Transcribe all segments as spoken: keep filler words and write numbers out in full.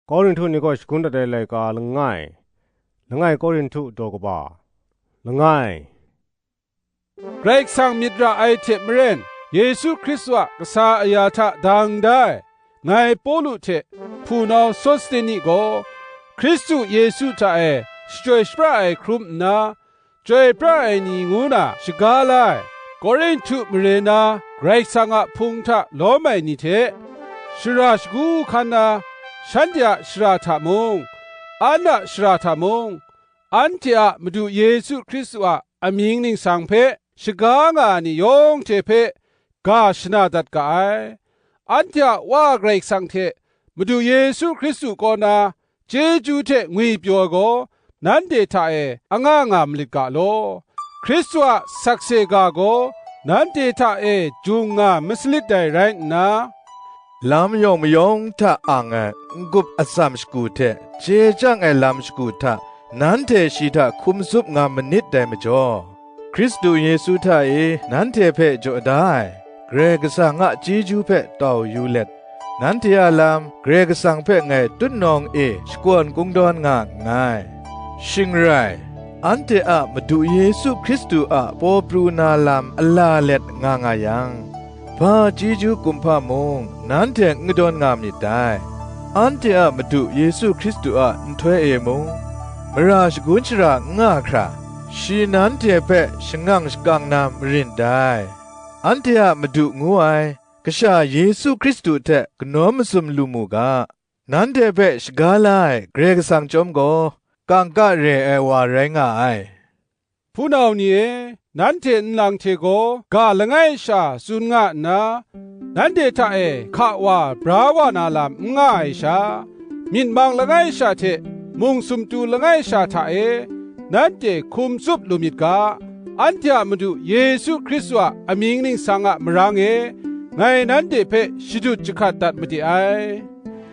Korinhtu ni kaw shagun dat ai laika langai, langai Korinhtu daw kaba, langai. Karai Kasang myit ra ai hte maren, Yesu Hkristu a kasa aya hta dang da ai, ngai Pawlu hte hpunau Sosteni gaw, Hkristu Yesu hta e shachyoi shapra ai hkrum nna, chyoi pra ai ni ngu na shaga la ai, Korinhtu mare na Karai Kasang a Hpung hta lawm ai ni hte, shara shagu hkan na shanhte a shara hta mung, an a shara hta mung, anhte a Madu Yesu Hkristu a amying ningsang hpe shaga nga ai ni yawng hte hpe ga shana dat ga ai. Anhte a Wa Karai Kasang hte Madu Yesu Hkristu kaw na chyeju hte ngwipyaw ai gaw nanhte hta e anga nga malit ga law. Hkristu a sakse ga gaw nanhte hta e jung nga masalit dai rai nna, lam yawng mayawng hta ang ai n-gup atsam shagu hte chye chyang ai lam shagu hta nanhte shi hta hkum zup nga manit dai majaw, Hkristu Yesu hta e nanhte hpe jaw da ai Karai Kasang a chyeju hpe tau yu let, nanhte a lam Karai Kasang hpe ngai tutnawng e shakawn kungdawn nga nngai. Shing rai, anhte a Madu Yesu Hkristu a paw pru na lam ala let nga nga yang, hpa chyeju kumhpa mung nanhte n kadawn nga myit dai. Anhte a Madu Yesu Hkristu a nhtoi e mung, mara shagun shara n nga hkra, shi nanhte hpe shangang shakang na marin dai. Anhte a Madu ngu ai Kasha Yesu Hkristu hte kanawn masum lu mu ga. Nanhte hpe shaga la ai Karai Kasang chyawm gaw, kangka re ai wa rai nga ai. Hpunau ni e, nanhte nlang hte gaw ga langai sha tsun nga nna, nanhte hta e hka wa bra wa na lam n nga ai sha, myit mang langai sha hte mung sumtu langai sha hta e nanhte hkum tsup lu myit ga, anhte a Madu Yesu Hkristu a amying ningsang a marang e ngai nanhte hpe shadut jahkrat dat made ai.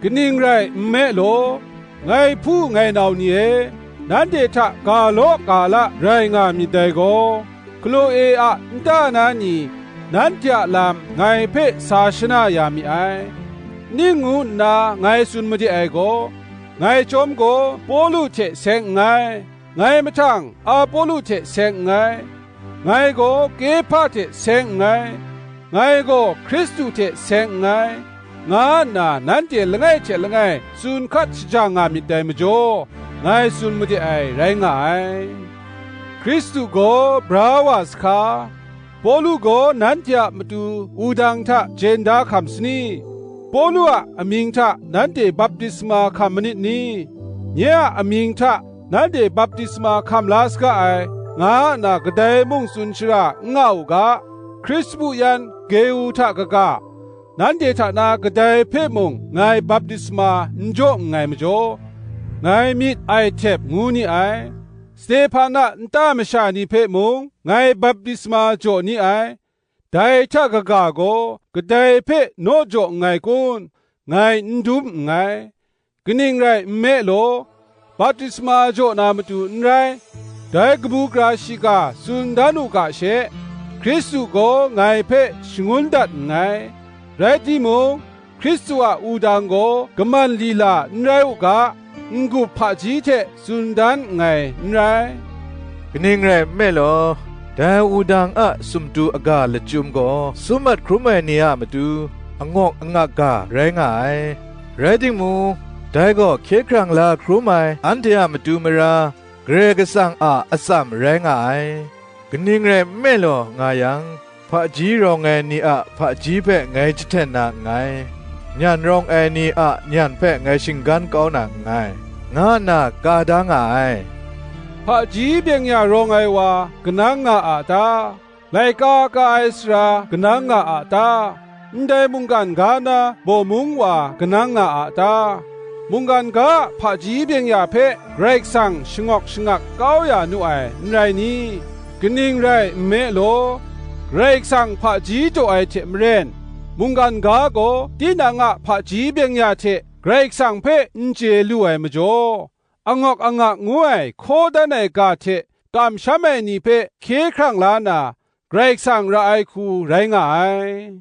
Kaning rai nme law, ngai hpu ngai nau ni e, nanhte hta ga law ga la rai nga myit dai gaw, Kloe a nta na ni nanhte a lam ngai hpe sa shana ya mi ai. Ning ngu nna ngai tsun made ai gaw, ngai chyawm gaw Pawlu hte seng nngai, ngai mahtang Apolo hte seng nngai, ngai gaw Kehpa hte seng nngai, ngai gaw Hkristu hte seng nngai, nga nna nanhte langai hte langai tsun hkat shajang nga myit dai majaw, ngai tsun made ai rai nga ai. Hkristu gaw bra wa sahka, Pawlu gaw nanhte a matu wudang hta jen da hkam sani? Pawlu a amying hta nanhte baptisma hkam manit ni? Nye a amying hta nanhte baptisma hkam la saga ai, nga nna kadai mung tsun shara n nga u ga, Krispu yan Geu hta kaga, nanhte hta na kadai hpe mung ngai baptisma n jaw nngai majaw, ngai myit ai htep ngu ni ai. Stehpan a nta masha ni hpe mung ngai baptisma jaw ni ai. Dai hta kaga gaw kadai hpe naw jaw nngai kun? Ngai n dum nngai. Kaning rai nme law, baptisma jaw na matu n rai, dai kabu gara shiga tsun dan u ga she, Hkristu gaw ngai hpe shangun dat nngai. Rai timung, Hkristu a wudang gaw kaman lila n rai u ga, n-gup hpaji hte tsun dan nngai n rai. Kaning rai nme law, dai wudang a sumtu aga lachyum gaw sum mat hkrum ai ni a matu angawk angak ga rai nga ai. Rai timung, dai gaw hkye hkrang la hkrum ai anhte a matu mara, Karai Kasang a atsam rai nga ai. Kaning rai nme law nga yang, hpaji rawng ai ni a hpaji hpe ngai jahten na nngai, nyan rawng ai ni a nyan hpe ngai shinggan kau na nngai, nga nna ka da nga ai. Hpaji byeng ya rawng ai wa kanang nga a ta? Laika ka ai sara kanang nga a ta? Ndai mungkan ga na bawmung wa kanang nga a ta? Mungkan ga a hpaji byeng-ya hpe Karai Kasang shangawk shangak kau ya nu ai, n rai ni? Kaning rai nme law, Karai Kasang hpaji jaw ai hte maren, mungkan ga gaw tinang a hpaji byeng-ya hte Karai Kasang hpe n chye lu ai majaw, angawk angak ngu ai hkaw dan ai ga hte kamsham ai ni hpe hkye hkrang la na, Karai Kasang ra ai hku rai nga ai.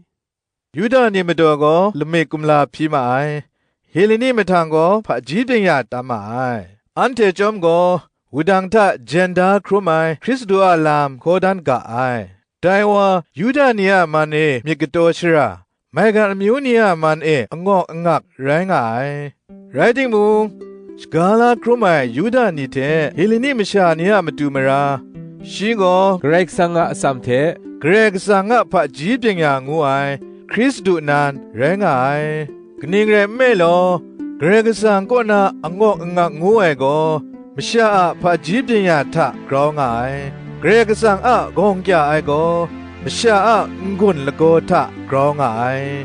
Yuda ni madaw gaw lamik kumla hpyi ma ai. Heleni mahtang gaw hpaji byeng-ya tam ma ai. Anhte chyawm gaw, wudang hta jen da hkrum ai Hkristu a lam hkaw dan ga ai. Dai wa, Yuda ni a man e myit kataw shara, maigan amyu ni a man e angawk angak rai nga ai. Rai timung, shaga la hkrum ai Yuda ni hte Heleni masha ni a matu mara, shi gaw Karai Kasang a atsam hte Karai Kasang a hpaji byeng-ya ngu ai Hkristu nan rai nga ai. Kaning rai nme law, Karai Kasang kaw na angawk angak ngu ai gaw, masha a hpaji byeng-ya hta grau nga ai. Karai Kasang a gawng kya ai gaw, masha a n-gun lagaw hta grau nga ai.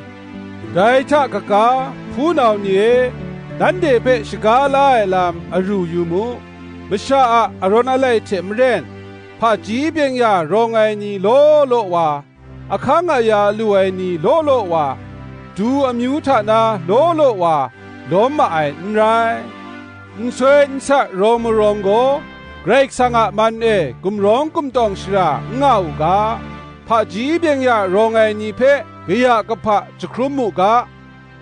Dai hta kaga, hpunau ni e, nanhte hpe shaga la ai lam aru yu mu. Masha a arawn alai hte maren, hpaji byeng-ya rawng ai ni law law wa, ahkang aya lu ai ni law law wa, du amyu hta na law law wa lawm ma ai n rai. Nsoi nsak rawng marawng gaw, Karai Kasang a man e gumrawng gumtawng shara n nga u ga, hpaji byeng-ya rawng ai ni hpe kaya kahpa jahkrum mu ga,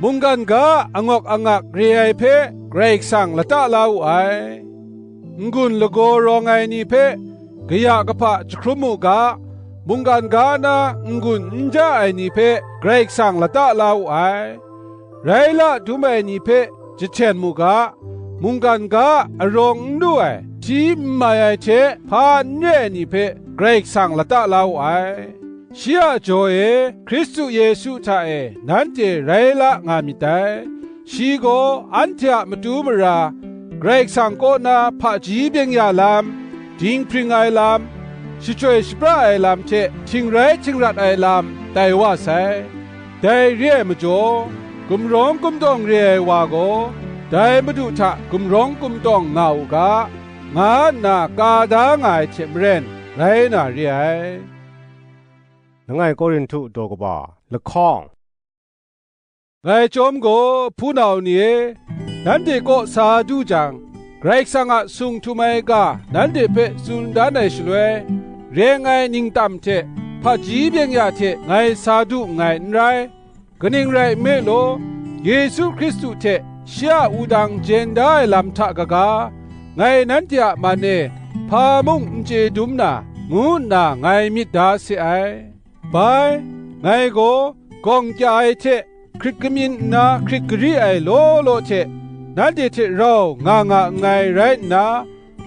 mungkan ga a angawk angak re ai hpe Karai Kasang lata la wu ai. N-gun lagaw rawng ai ni hpe kaya kahpa jahkrum mu ga, mungkan ga na n-gun n ja ai ni hpe Karai Kasang lata la wu ai. Rai la dum ai ni hpe jahten mu ga, mungkan ga arawng n lu ai, hti n mai ai hte hpa n re ai ni hpe Karai Kasang lata la wu ai. Shi a jaw e Hkristu Yesu hta e nanhte rai la nga myit dai. Shi gaw anhte a matu mara, Karai Kasang kaw na hpaji byeng-ya lam, dinghpring ai lam, shachyoi shapra ai lam hte htingrai htingrat ai lam tai wa sai. Dai re ai majaw, gumrawng gumtawng re ai wa gaw, dai Madu hta gumrawng gumtawng nga u ga, nga nna ka da nga ai hte maren, rai na re ai. Langai Korinhtu daw kaba lahkawng. Ngai chyawm gaw, hpunau ni e, nanhte kaw sa du jang, Karai Kasang a sung htum ai ga nanhte hpe tsun dan ai shaloi, reng ai ningtam hte hpaji byeng-ya hte ngai sa du nngai n rai. Kaning rai nme law, Yesu Hkristu hte shi a wudang jen da ai lam hta kaga, ngai nanhte a man e hpa mung n chye dum na, ngu nna ngai myit da se ai. Bai, ngai gaw gawng kya ai hte hkrit kamyin nna hkrit gari ai law law hte, nanhte hte rau nga nga nngai rai nna,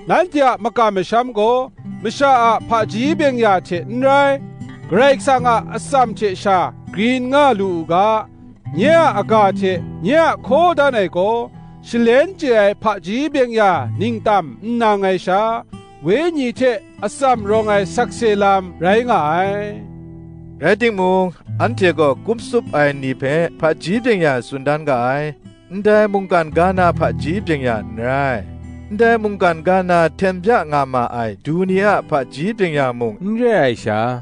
nanhte a makam masham gaw masha a hpaji byeng-ya hte n rai, Karai Kasang a atsam hte sha grin nga lu u ga, nye a aga hte nye a hkaw dan ai gaw, shalen chye ai hpaji byeng-ya ningtam n nang ai sha, Wenyi hte atsam rawng ai sakse lam rai nga ai. Rai timung, anhte gaw kup tsup ai ni hpe hpaji byeng-ya tsun dan ga ai. Ndai mungkan ga na hpaji byeng-ya n rai. Ndai mungkan ga na hten bya nga ma ai du ni a hpaji byeng-ya mung n re ai sha,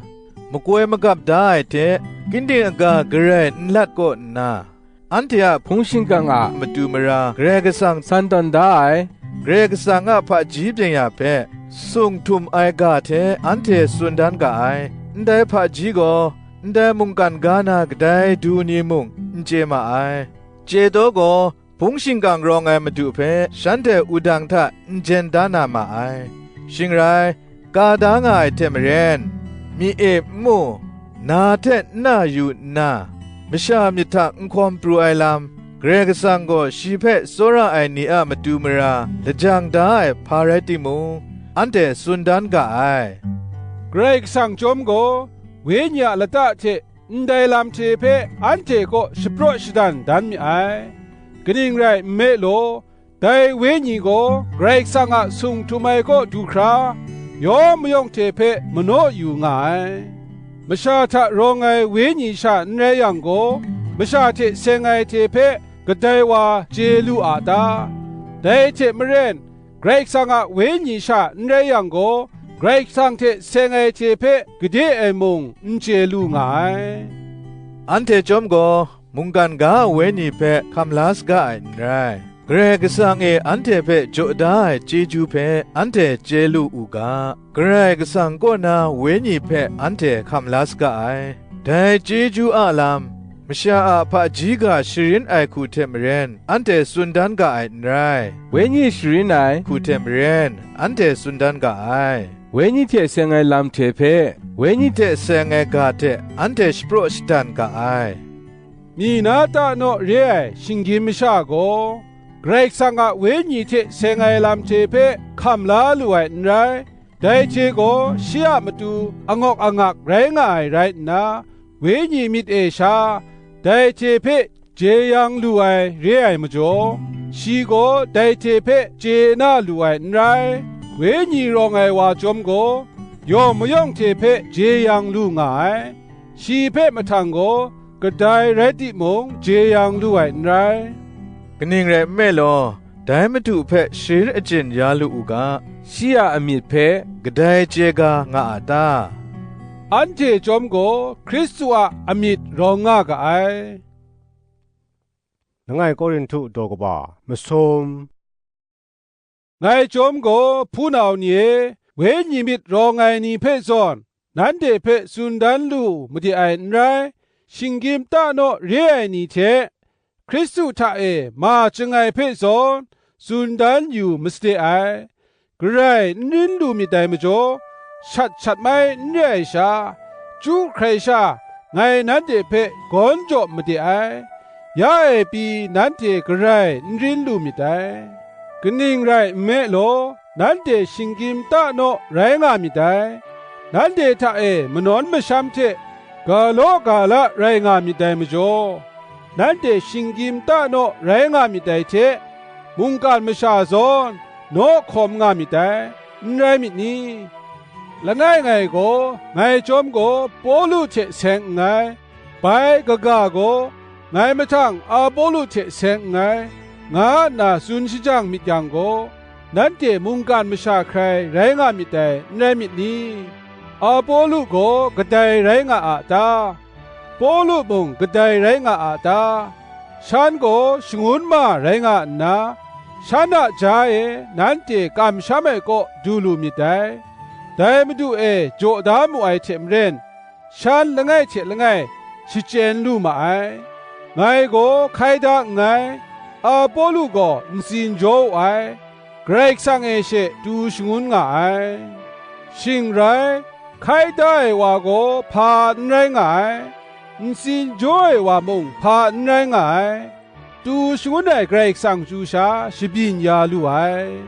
makoi magap da ai hte, ginding aga garai n lat kaw nna, anhte a hpung shingkang a matu mara Karai Kasang san tawn da ai, Karai Kasang a hpaji byeng-ya hpe sung htum ai ga hte anhte tsun dan ga ai. Ndai hpaji gaw, ndai mungkan ga na kadai du ni mung n chye ma ai. Chye taw gaw, hpung shingkang rawng ai Madu hpe shanhte wudang hta n jen da na ma ai. Shing rai, ka da nga ai hte maren, myi e n mu, na hte n na yu nna, masha myit hta n hkawm pru ai lam, Karai Kasang gaw shi hpe tsawra ai ni a matu mara lajang da ai hpa rai timung, anhte tsun dan ga ai. Karai Kasang chyawm gaw, Wenyi a lata hte ndai lam hte hpe anhte kaw shapraw shadan dan mi ai. Kaning rai nme law, dai Wenyi gaw Karai Kasang a sung htum ai kaw du hkra, yawng mayawng hte hpe manaw yu nga ai. Masha hta rawng ai Wenyi sha n rai yang gaw, masha hte seng ai hte hpe kadai wa chye lu a ta? Dai hte maren, Karai Kasang a Wenyi sha n rai yang gaw, Karai Kasang hte seng ai hte hpe gade ai mung n chye lu nga ai. Anhte chyawm gaw, mungkan ga a Wenyi hpe hkam la saga ai n rai. Karai Kasang e anhte hpe jaw da ai chyeju hpe anhte chye lu u ga, Karai Kasang kaw na Wenyi hpe anhte hkam la saga ai. Dai chyeju a lam, Masha a hpaji ga sharin ai hku hte maren, anhte tsun dan ga ai n rai. Wenyi sharin ai hku hte maren, anhte tsun dan ga ai. Wenyi hte seng ai lam hte hpe, wenyi hte seng ai ga hte anhte shapraw shadan ga ai. Myi na ta naw re ai shinggyim masha gaw, Karai Kasang a Wenyi hte seng ai lam hte hpe hkam la lu ai n rai. Dai hte gaw shi a matu angawk angak rai nga ai rai nna, Wenyi myit e sha dai hte hpe jeyang lu ai re ai majaw, shi gaw dai hte hpe chye na lu ai n rai. Wenyi rawng ai wa chyawm gaw, yawng mayawng hte hpe jeyang lu nga ai. Shi hpe mahtang gaw kadai rai timung, jeyang lu ai n rai. Kaning rai nme law, dai Madu hpe sharin achyin ya lu u ga, shi a amyit hpe kadai chye ga nga a ta? Anhte chyawm gaw Hkristu a amyit rawng nga ga ai. Langai Korinhtu daw kaba masum. Ngai chyawm gaw, hpunau ni e, Wenyi myit rawng ai ni hpe zawn, nanhte hpe tsun dan lu made ai n rai, shinggyim ta naw re ai ni hte, Hkristu hta e ma chyangai hpe zawn, tsun dan yu masade ai. Garai n rin lu myit dai majaw, shat shat mai n re ai sha, chyu hkrai sha, ngai nanhte hpe gawn jaw made ai. Ya e pyi nanhte garai n rin lu myit dai. Kaning rai nme law, nanhte shinggyim ta naw rai nga myit dai. Nanhte hta e manawn masham hte galaw gala rai nga myit dai majaw, nanhte shinggyim ta naw rai nga myit dai hte, mungkan masha zawn naw hkawm nga myit dai, n rai myit ni? Langai ngai gaw, ngai chyawm gaw Pawlu hte seng nngai, bai kaga gaw, ngai mahtang Apolo hte seng nngai, nga nna tsun shajang myit yang gaw, nanhte mungkan masha hkrai rai nga myit dai, n rai myit ni? Apolo gaw kadai rai nga a ta? Pawlu mung kadai rai nga a ta? Shan gaw shangun ma rai nga nna, shan a ja e nanhte kamsham ai kaw du lu myit dai. Dai Madu e jaw da mu ai hte maren, shan langai hte langai shachyen lu ma ai. Ngai gaw hkai da nngai, Apolo gaw ntsin jaw wu ai, Karai Kasang e she tu shangun nga ai. Shing rai, hkai da ai wa gaw hpa n rai nga ai, ntsin jaw ai wa mung hpa n rai nga ai, tu shangun ai Karai Kasang chyu sha shabyin ya lu ai.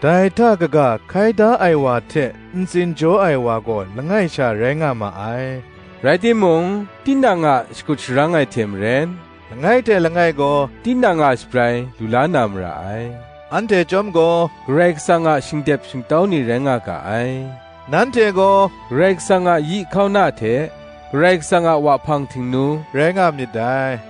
Dai hta kaga hkai da ai wa hte ntsin jaw ai wa gaw langai sha rai nga ma ai. Rai timung, tinang a shakut sharang ai hte maren, langai hte langai gaw tinang a shabrai lu la na mara ai. Anhte chyawm gaw, Karai Kasang a shingdep shingtau ni rai nga ga ai. Nanhte gaw Karai Kasang a yi hkauna hte Karai Kasang a wahpang htingnu rai nga myit dai.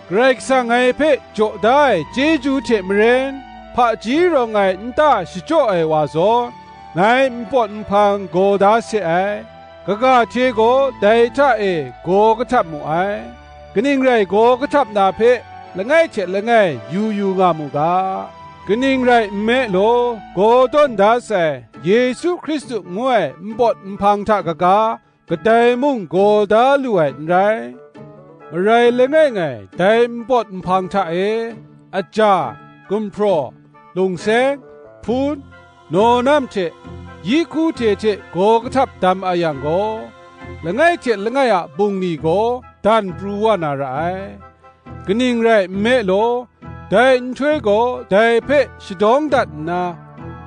Karai Kasang ngai hpe jaw da ai chyeju hte maren, hpaji rawng ai nta shachyaw ai wa zawn, ngai npawt nhpang gaw da se ai. Kaga hte gaw dai hta e gaw kahtap mu ai. Kaning rai gaw kahtap na hpe langai hte langai yu yu nga mu ga. Kaning rai nme law, gaw tawn da sai Yesu Hkristu ngu ai npawt nhpang hta kaga, kadai mung gaw da lu ai n rai. Marai langai ngai dai npawt nhpang hta e, aja, gumhpraw, lungseng, hpun, naw nam hte, yi hku hte hte gaw kahtap dam a yang gaw, langai hte langai a bungli gaw dan pru wa na ra ai. Kaning rai nme law, dai nhtoi gaw dai hpe shadawng dat nna,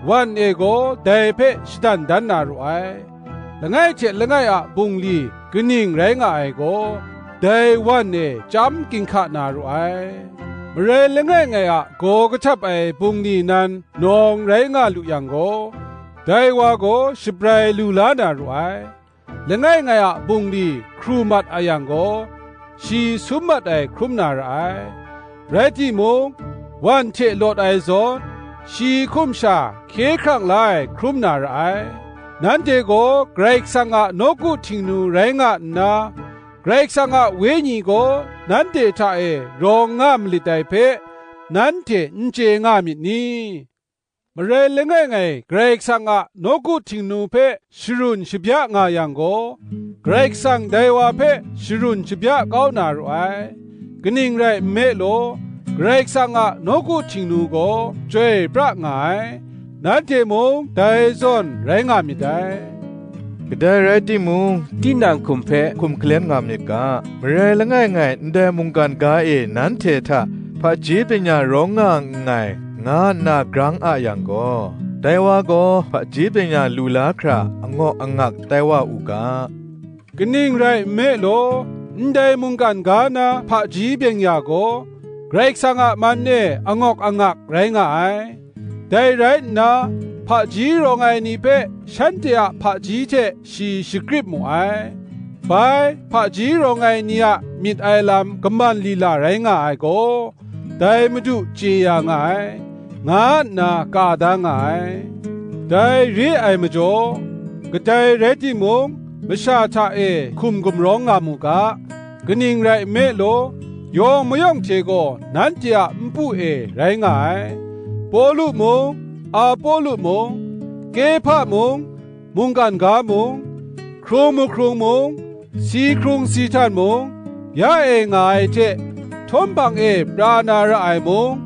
wan e gaw dai hpe shadan dan na ru ai. Langai hte langai a bungli kaning rai nga ai gaw, dai wan e chyam ginhka na ru ai. Marai langai ngai a gaw kahtap ai bungli nan nawng rai nga lu yang gaw, dai wa gaw shabrai lu la na ru ai. Langai ngai a bungli hkru mat a yang gaw, shi sum mat ai hkrum na ra ai. Rai timung, wan hte lawt ai zawn, shi hkum sha hkye hkrang la ai hkrum na ra ai. Nanhte gaw Karai Kasang a nawku htingnu rai nga nna, Karai Kasang a Wenyi gaw nanhte hta e rawng nga malit ai hpe, nanhte n chye nga myit ni? marai langai ngai Karai Kasang a nawku htingnu hpe sharun shabya nga yang gaw, Karai Kasang dai wa hpe sharun shabya kau na ru ai. Kaning rai nme law, Karai Kasang a nawku htingnu gaw chyoi pra nga ai. Nanhte mung dai zawn rai nga myit dai. Kadai rai timung, tinang hkum hpe hkum hkalen nga myit ga, marai langai ngai ndai mungkan ga e nanhte hta hpaji byeng-ya rawng nga nngai, nga nna grang a yang gaw, dai wa gaw hpaji byeng-ya lu la hkra angawk angak tai wa u ga. Kaning rai nme law, ndai mungkan ga na hpaji byeng-ya gaw, Karai Kasang a man e angawk angak rai nga ai. Dai rai nna, hpaji rawng ai ni hpe shanhte a hpaji hte shi shagrip mu ai. Bai, hpaji rawng ai ni a myit ai lam kaman lila rai nga ai gaw, dai Madu chye ya nga ai, nga nna ka da nga ai. Dai re ai majaw, kadai rai timung, masha hta e hkum gumrawng nga mu ga, kaning rai nme law, yawng mayawng hte gaw nanhte a npu e rai nga ai. Pawlu mung, Apolo mung, Kehpa mung, mungkan ga mung, hkrung mahkrung mung, si hkrung si htan mung, ya e nga ai hte, htawm hpang e pra na ra ai mung,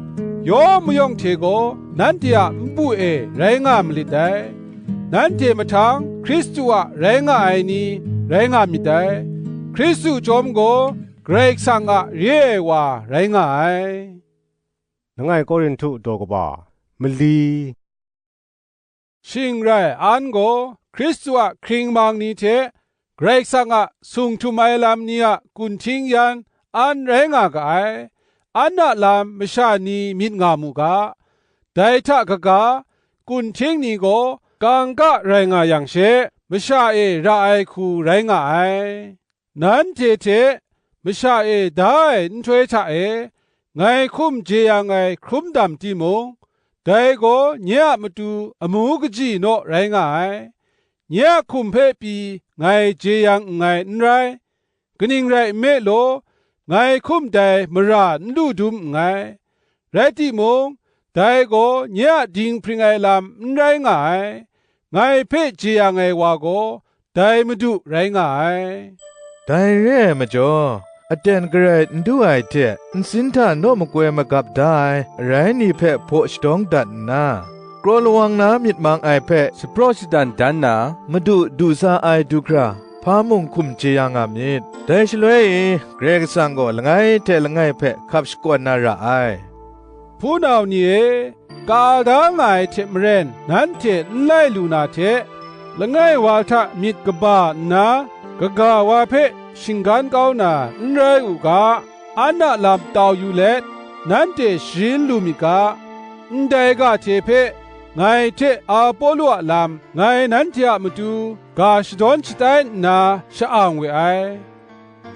yawng mayawng hte gaw nanhte a npu e rai nga malit dai. Nanhte mahtang Hkristu a rai nga ai ni rai nga myit dai. Hkristu chyawm gaw Karai Kasang a re ai wa rai nga ai. Langai Korinhtu daw kaba, mali. Shing rai an gaw Hkristu a hkring mang ni hte Karai Kasang a sung htum ai lam ni a gun hting yan an rai nga ga ai. An a lam masha ni myit nga mu ga. Dai hta kaga, gun hting ni gaw kangka rai nga yang she, masha e ra ai hku rai nga ai. Nanhte hte masha e da ai nhtoi hta e, ngai hkum jeyang ai hkrum dam timung, dai gaw nye a matu amu kaji naw rai nga ai. Nye a hkum hpe pyi ngai jeyang nngai n rai, kaning rai nme law, ngai hkum dai mara n lu dum nngai. Rai timung, dai gaw nye a dinghpring ai lam n rai nga ai. Ngai hpe jeyang ai wa gaw dai Madu rai nga ai. Dai re ai majaw, aten garai n du ai hte nsin hta naw makoi magap da ai arai ni hpe hpaw shadawng dat nna, kraw lawang na myit mang ai hpe shapraw shadan dan na, Madu du sa ai du hkra, hpa mung hkum jeyang nga myit. Dai shaloi e, Karai Kasang gaw langai hte langai hpe hkap shakawn na ra ai. Hpunau ni e, ka da nga ai hte maren nanhte n lai lu na hte, langai wa hta myit kaba nna, kaga wa hpe shinggan kau na n rai u ga, an a lam tau yu let, nanhte sharin lu myit ga. Ndai ga hte hpe, ngai hte Apolo a lam, ngai nanhte a matu ga shadawn shatai nna sha-ang we ai.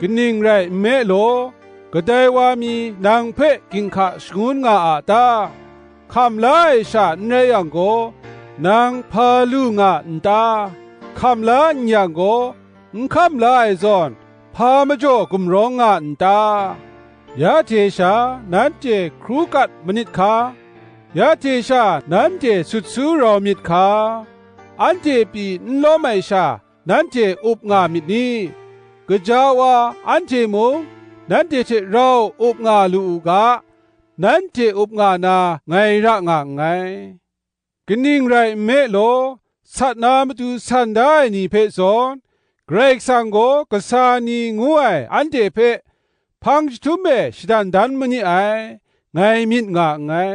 Kaning rai nme law, kadai wa mi nang hpe ginhka shangun nga a ta? Hkam la ai sha n rai yang gaw, nang hpa lu nga n ta? Hkam la n yang gaw, n hkam la ai zawn, hpa majaw gumrawng nga n ta? Ya hte sha nanhte hkru kat manit hka? Ya hte sha nanhte sut su rau myit hka? Anhte pyi n lawm ai sha, nanhte up nga myit ni? Gaja wa anhte mung nanhte hte rau up nga lu u ga, nanhte up nga na ngai ra nga nngai. Kaning rai nme law, sat na matu san da ai ni hpe zawn, Karai Kasang gaw kasa ni ngu ai anhte hpe hpang jahtum e shadan dan ma ni ai, ngai myit nga nngai.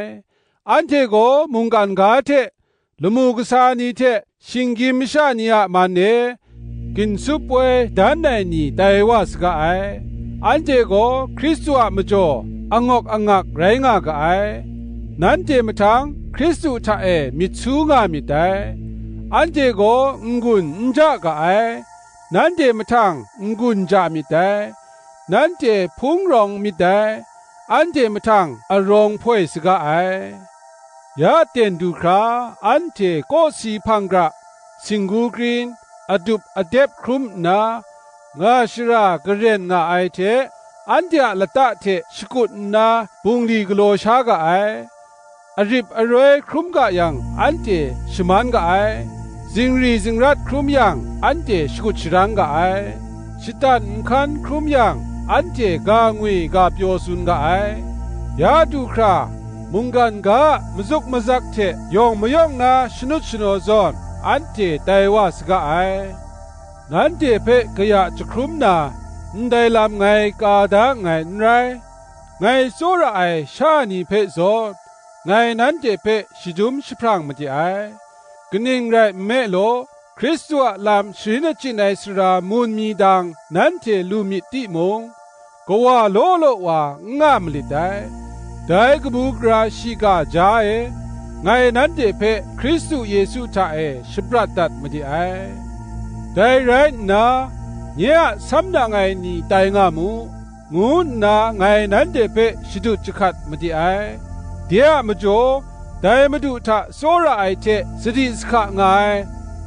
Anhte gaw mungkan ga hte lamu kasa ni hte shinggyim masha ni a man e ginsup poi dan ai ni tai wa saga ai. Anhte gaw Hkristu a majaw angawk angak rai nga ga ai. Nanhte mahtang Hkristu hta e myit su nga myit dai. Anhte gaw n-gun n ja ga ai. Nanhte mahtang n-gun ja myit dai. Nanhte hpung rawng myit dai. Anhte mahtang arawng hpoi saga ai. Ya ten du hkra, anhte kawsi hpang gra, singgu krin, adup adep hkrum nna, nga shara garen nga ai hte, anhte a lata hte shakut nna bungli galaw sha ga ai. arip aroi hkrum ga yang, anhte shaman ga ai; zingri zingrat hkrum yang, anhte shakut sharang ga ai; shatan nhkan hkrum yang, anhte ga ngwi ga pyaw tsun ga ai. Ya du hkra, mungkan ga a mazuk mazak hte yawng mayawng na shanut shanaw zawn, anhte tai wa saga ai. Nanhte hpe kaya jahkrum na, ndai lam ngai ka da nngai n rai. Ngai tsawra ai sha ni hpe zawn, ngai nanhte hpe shadum jahprang made ai. Kaning rai nme law, Hkristu a lam sharin achyin ai sara mun mi dang nanhte lu myit timung, kawa law law wa n nga malit dai. Dai kabu gara shiga ja e, ngai nanhte hpe Hkristu Yesu hta e shaprat dat made ai. Dai rai nna, nye a sam nang ai ni tai nga mu, ngu nna ngai nanhte hpe shadut jahkat made ai. De a majaw, dai Madu hta tsawra ai hte sadi sahka nga ai,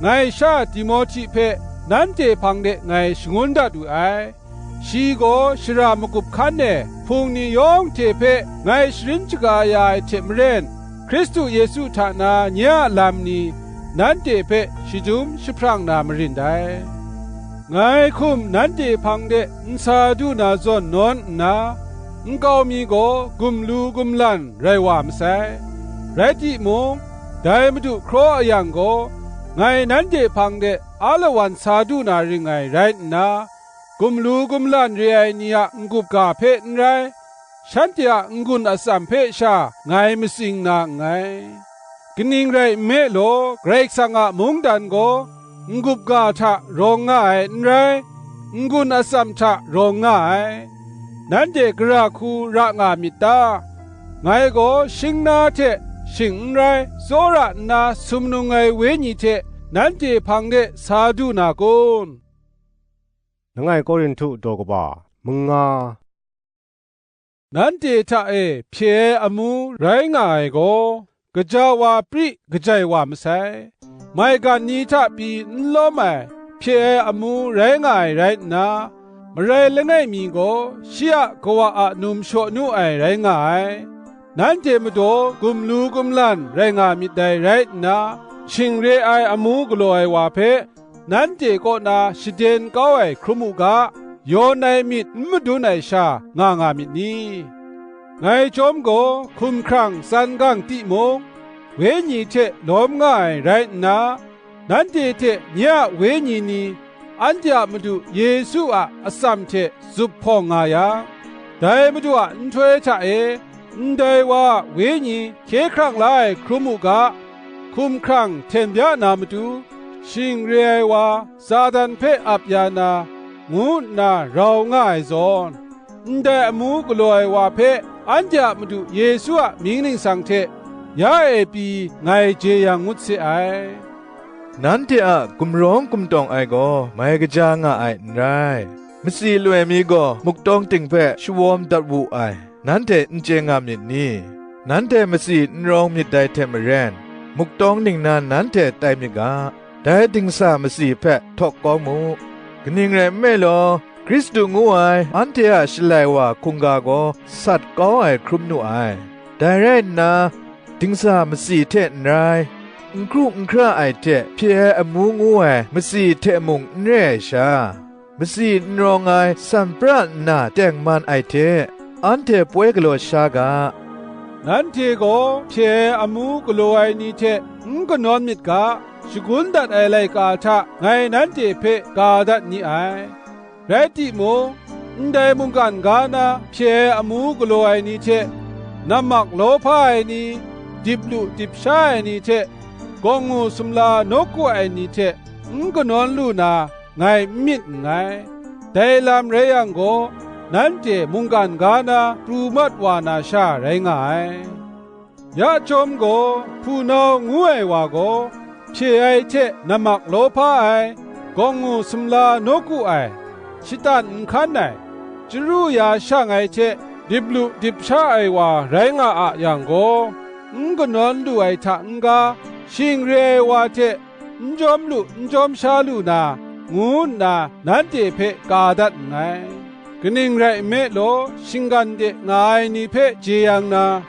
ngai sha Timohti hpe nanhte hpang de ngai shangun dat we ai. Shi gaw shara magup hkan e hpung ni yawng hte hpe ngai sharin shaga ya ai hte maren, Hkristu Yesu hta na nye a lam ni nanhte hpe shadum jahprang na marin dai. Ngai hkum nanhte hpang de n sa du na zawn nawn nna, nkau mi gaw gumlu gumlan rai wa masai. Rai timung, dai Madu hkraw a yang gaw, ngai nanhte hpang de alawan sa du na ring ai rai nna, gumlu gumlan re ai ni a n-gup ga hpe n rai, shanhte a n-gun atsam hpe sha ngai matsing na nngai. Kaning rai nme law, Karai Kasang a mungdan gaw n-gup ga hta rawng nga ai n rai, n-gun atsam hta rawng nga ai. Nanhte gara hku ra nga myit ta? Ngai gaw shing na hte shing n rai, tsawra nna sumnung ai Wenyi hte nanhte hpang de sa du na kun? Langai Korinhtu daw kaba manga. Nanhte hta e hpye ai amu rai nga ai gaw, gaja wa pri kajai wa masai. Maigan ni hta pyi n lawm ai hpye ai amu rai nga ai rai nna, marai langai mi gaw shi a kawa a num shaw nu ai rai nga ai. Nanhte madaw gumlu gumlan rai nga myit dai rai nna, shing re ai amu galaw ai wa hpe, nanhte kaw na shaden kau ai hkrum u ga, yawn ai myit n madun ai sha nga nga myit ni? Ngai chyawm gaw hkumhkrang tsan gang timung, Wenyi hte lawm nga ai rai nna, nanhte hte nye a wenyi ni, anhte a Madu Yesu a atsam hte zup hpawng nga yang, dai Madu a nhtoi hta e ndai wa a wenyi hkye hkrang la ai hkrum u ga, hkumhkrang hten bya na matu, shing re ai wa Satan hpe ap ya na, ngu nna rau nga ai zawn, ndai amu galaw ai wa hpe anhte a Madu Yesu a mying ningsang hte ya e pyi ngai jeyang ngut se ai. Nanhte a gumrawng gumtawng ai gaw mai kaja nga ai n rai. Matsi loi mi gaw muktawng ting hpe shawawm dat wu ai, nanhte n chye nga myit ni? Nanhte matsi n rawng myit dai hte maren, muktawng ningnan nanhte tai myit ga, dai dingsa matsi hpe htawk kau mu. Kaning rai nme law, Hkristu ngu ai anhte a Shalai wa hkungga gaw sat kau ai hkrum nu ai. Dai rai nna, dingsa matsi hte n rai, n hkru n hkra ai hte hpye ai amu ngu ai matsi hte mung n re ai sha, matsi n rawng ai san pra nna tengman ai hte, anhte poi galaw sha ga. Nanhte gaw hpye ai amu galaw ai ni hte n kanawn myit ga, shagun dat ai laika hta ngai nanhte hpe ga dat ni ai. Rai timung, ndai mungkan ga na hpye ai amu galaw ai ni hte, nammak lawhpa ai ni, dip lu dip sha ai ni hte, gawngngu sumla nawku ai ni hte n kanawn lu na, ngai n myit nngai. Dai lam rai yang gaw, nanhte mungkan ga na pru mat wa na sha rai nga ai. Ya chyawm gaw, hpunau ngu ai wa gaw, hpye ai hte nammak lawhpa ai, gawngngu sumla nawku ai, shatan n hkan ai, chyaru ya shang ai hte dip lu dip sha ai wa rai nga a yang gaw, n kanawn lu ai hta n-ga, shing re ai wa hte n jawm lu n jawm sha lu na, ngu nna nanhte hpe ka dat nngai. Kaning rai nme law, shinggan de nga ai ni hpe jeyang na,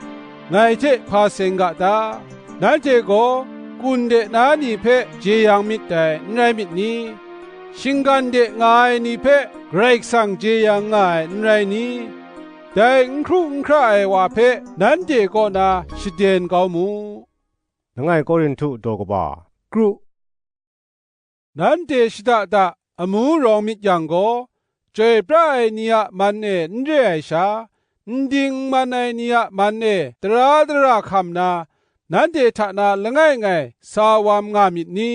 ngai hte hpa seng ga ta? Nanhte gaw kun de na ni hpe jeyang myit dai, n rai myit ni? Shinggan de nga ai ni hpe Karai Kasang jeyang nga ai, n rai ni? Dai n hkru n hkra ai wa hpe nanhte kaw na shaden kau mu. Langai Korinhtu daw kaba, kru. Nanhte shada da amu rawng myit yang gaw, chyoi pra ai ni a man e n re ai sha, n ding n man ai ni a man e tara dara hkam na, nanhte hta na langai ngai sa wam nga myit ni?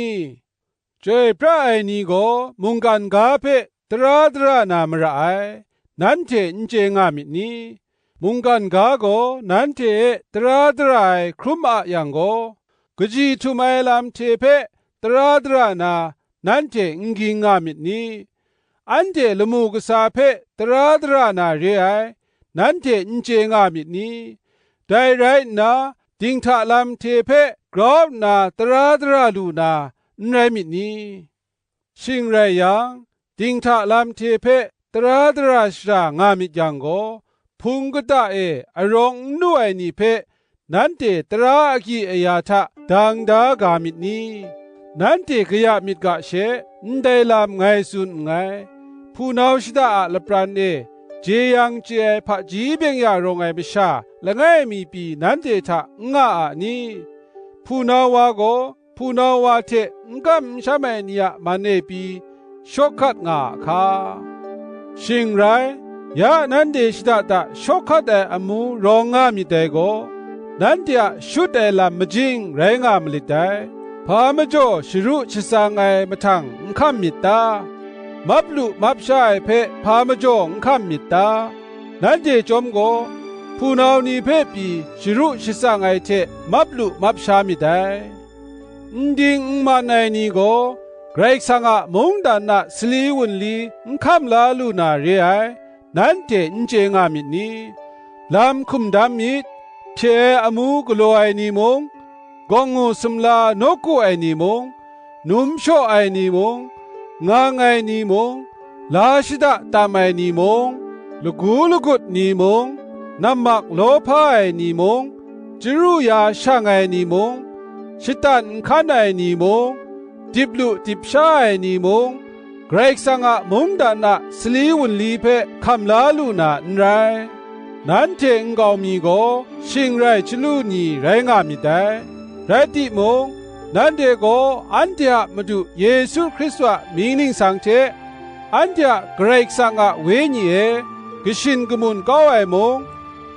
Chyoi pra ai ni gaw mungkan ga hpe tara dara na mara ai, nanhte n chye nga myit ni? Mungkan ga gaw nanhte e tara dara ai hkrum a yang gaw, kaji htum ai lam hte hpe tara dara na nanhte n ging nga myit ni? Anhte lamu kasa hpe tara dara na re ai, nanhte n chye nga myit ni? Dai rai nna, dinghta lam hte hpe grau nna tara dara lu na n rai myit ni? Shing rai yang, dinghta lam hte hpe tara dara shara nga myit yang gaw, hpung kata e arawng n lu ai ni hpe nanhte tara agyi aya hta dang da ga myit ni? Nanhte kaya myit ga she, ndai lam ngai tsun nngai. Hpunau shada a lapran e jeyang chye ai hpaji byeng-ya rawng ai masha langai mi pyi nanhte hta n nga a ni? Hpunau wa gaw hpunau wa hte n kam n sham ai ni a man e pyi shawk hkat nga a hka? Shing rai, ya nanhte shada da shawk hkat ai amu rawng nga myit dai gaw, nanhte a shut ai lam majing rai nga malit dai. Hpa majaw sharu shatsang ai mahtang n hkam myit ta? Map lu map sha ai hpe hpa majaw n hkam myit ta? Nanhte chyawm gaw, hpunau ni hpe pyi sharu shatsang ai hte map lu map sha myit dai. N ding n man ai ni gaw, Karai Kasang a mungdan a sali wunli n hkam la lu na re ai, nanhte n chye nga myit ni? Lam hkum dam myit, hpye ai amu galaw ai ni mung, gawngngu sumla nawku ai ni mung, num shaw ai ni mung, ngang ai ni mung, la shada tam ai ni mung, lagu lagut ni mung, nammak lawhpa ai ni mung, chyaru ya shang ai ni mung, shatan n hkan ai ni mung, dip lu dip sha ai ni mung, Karai Kasang a mungdan a sali wunli hpe hkam la lu na n rai. Nanhte nkau mi gaw shing rai chyalu ni rai nga myit dai. Rai timung, nanhte gaw anhte a Madu Yesu Hkristu a mying ningsang hte, anhte a Karai Kasang a Wenyi e kashin kamun kau ai mung,